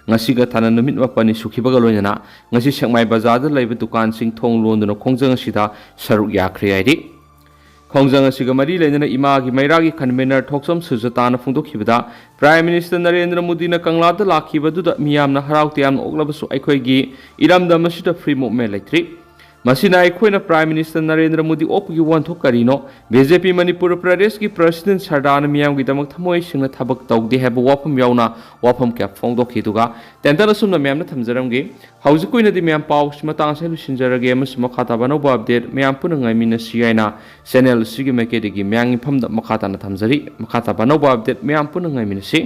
ꯉꯁꯤꯒ ꯊꯥꯅ ꯅꯨꯃꯤꯠ ꯃꯥꯄꯟꯅꯤ ꯁꯨꯈꯤꯕꯒ ꯂꯣꯏꯅꯅ ꯉꯁꯤ ꯁꯦꯛꯃꯥꯏ ꯕꯖꯥꯔꯗ ꯂꯩꯕ ꯗꯨꯀꯥꯟꯁꯤꯡ ꯊꯣꯡ ꯂꯣꯟꯗꯨꯅ ꯈꯣꯡꯖꯪ ꯑꯁꯤꯗ ꯁꯔꯨꯛ ꯌꯥꯈ꯭ꯔꯦ ꯍꯥꯏꯔꯤ꯫ ꯈꯣꯡꯖꯪ ꯑꯁꯤꯒ ꯃꯔꯤ ꯂꯩꯅꯅ ꯏꯃꯥꯒꯤ ꯃꯩꯔꯥꯒꯤ convener ꯊꯣꯛꯆꯝ ꯁꯨꯖꯇꯥꯅ ꯐꯣꯡꯗꯣꯛꯈꯤꯕꯗ, Prime Minister ꯅꯔꯦꯟꯗ꯭ꯔ ꯃꯣꯗꯤꯅ ꯀꯪꯂꯥꯗ ꯂꯥꯛꯈꯤꯕꯗꯨꯗ ꯃꯤꯌꯥꯝꯅ ꯍꯔꯥꯎ ꯇꯌꯥꯝꯅ ꯑꯣꯛꯂꯕꯁꯨ ꯑꯩꯈꯣꯏꯒꯤ ꯏꯔꯝꯗꯝ ꯑꯁꯤꯗ free movement ꯂꯩꯇ꯭ꯔꯤ꯫ ꯃꯁꯤꯅ ꯑꯩꯈꯣꯏꯅ Prime Minister ꯅꯔꯦꯟꯗ꯭ꯔ ꯃꯣꯗꯤ ꯑꯣꯛꯄꯒꯤ ꯋꯥꯍꯟꯊꯣꯛ ꯀꯔꯤꯅꯣ? ꯕꯤ ꯖꯦ ꯄꯤ ꯃꯅꯤꯄꯨꯔ ꯄ꯭ꯔꯗꯦꯁꯀꯤ President ꯁꯔꯗꯥꯔꯅ ꯃꯤꯌꯥꯝꯒꯤꯗꯃꯛ ꯊꯃꯣꯏ ꯁꯦꯡꯅ ꯊꯕꯛ ꯇꯧꯗꯦ ꯍꯥꯏꯕ ꯋꯥꯐꯝ ꯌꯥꯎꯅ ꯋꯥꯐꯝ ꯀꯌꯥ ꯐꯣꯡꯗꯣꯛꯈꯤ꯫ ꯑꯗꯨꯒ ꯇꯦꯟꯇꯟ ꯑꯁꯨꯝꯅ ꯃꯌꯥꯝꯅ ꯊꯝꯖꯔꯝꯒꯦ꯫ ꯍꯧꯖꯤꯛꯀꯤ ꯑꯣꯏꯅꯗꯤ ꯃꯌꯥꯝ ꯄꯥꯎꯁꯤ ꯃꯇꯥꯡ ꯑꯁꯤꯗ ꯂꯣꯏꯁꯤꯟꯖꯔꯒꯦ ꯑꯃꯁꯨꯡ ꯃꯈꯥ ꯇꯥꯕ ꯑꯅꯧꯕ update ꯃꯌꯥꯝ ꯄꯨꯟꯅ ꯉꯥꯏꯃꯤꯟꯅꯁꯤ ꯍꯥꯏꯅ channel ꯑꯁꯤꯒꯤ ꯃꯥꯏꯀꯩꯗꯒꯤ ꯃꯌꯥꯝꯒꯤ ꯃꯐꯝꯗ ꯃꯈꯥ ꯇꯥꯅ ꯊꯝꯖꯔꯤ꯫ ꯃꯈꯥ ꯇꯥꯕ ꯑꯅꯧꯕ update ꯃꯌꯥꯝ ꯄꯨꯟꯅ ꯉꯥꯏꯃꯤꯟꯅꯁꯤ꯫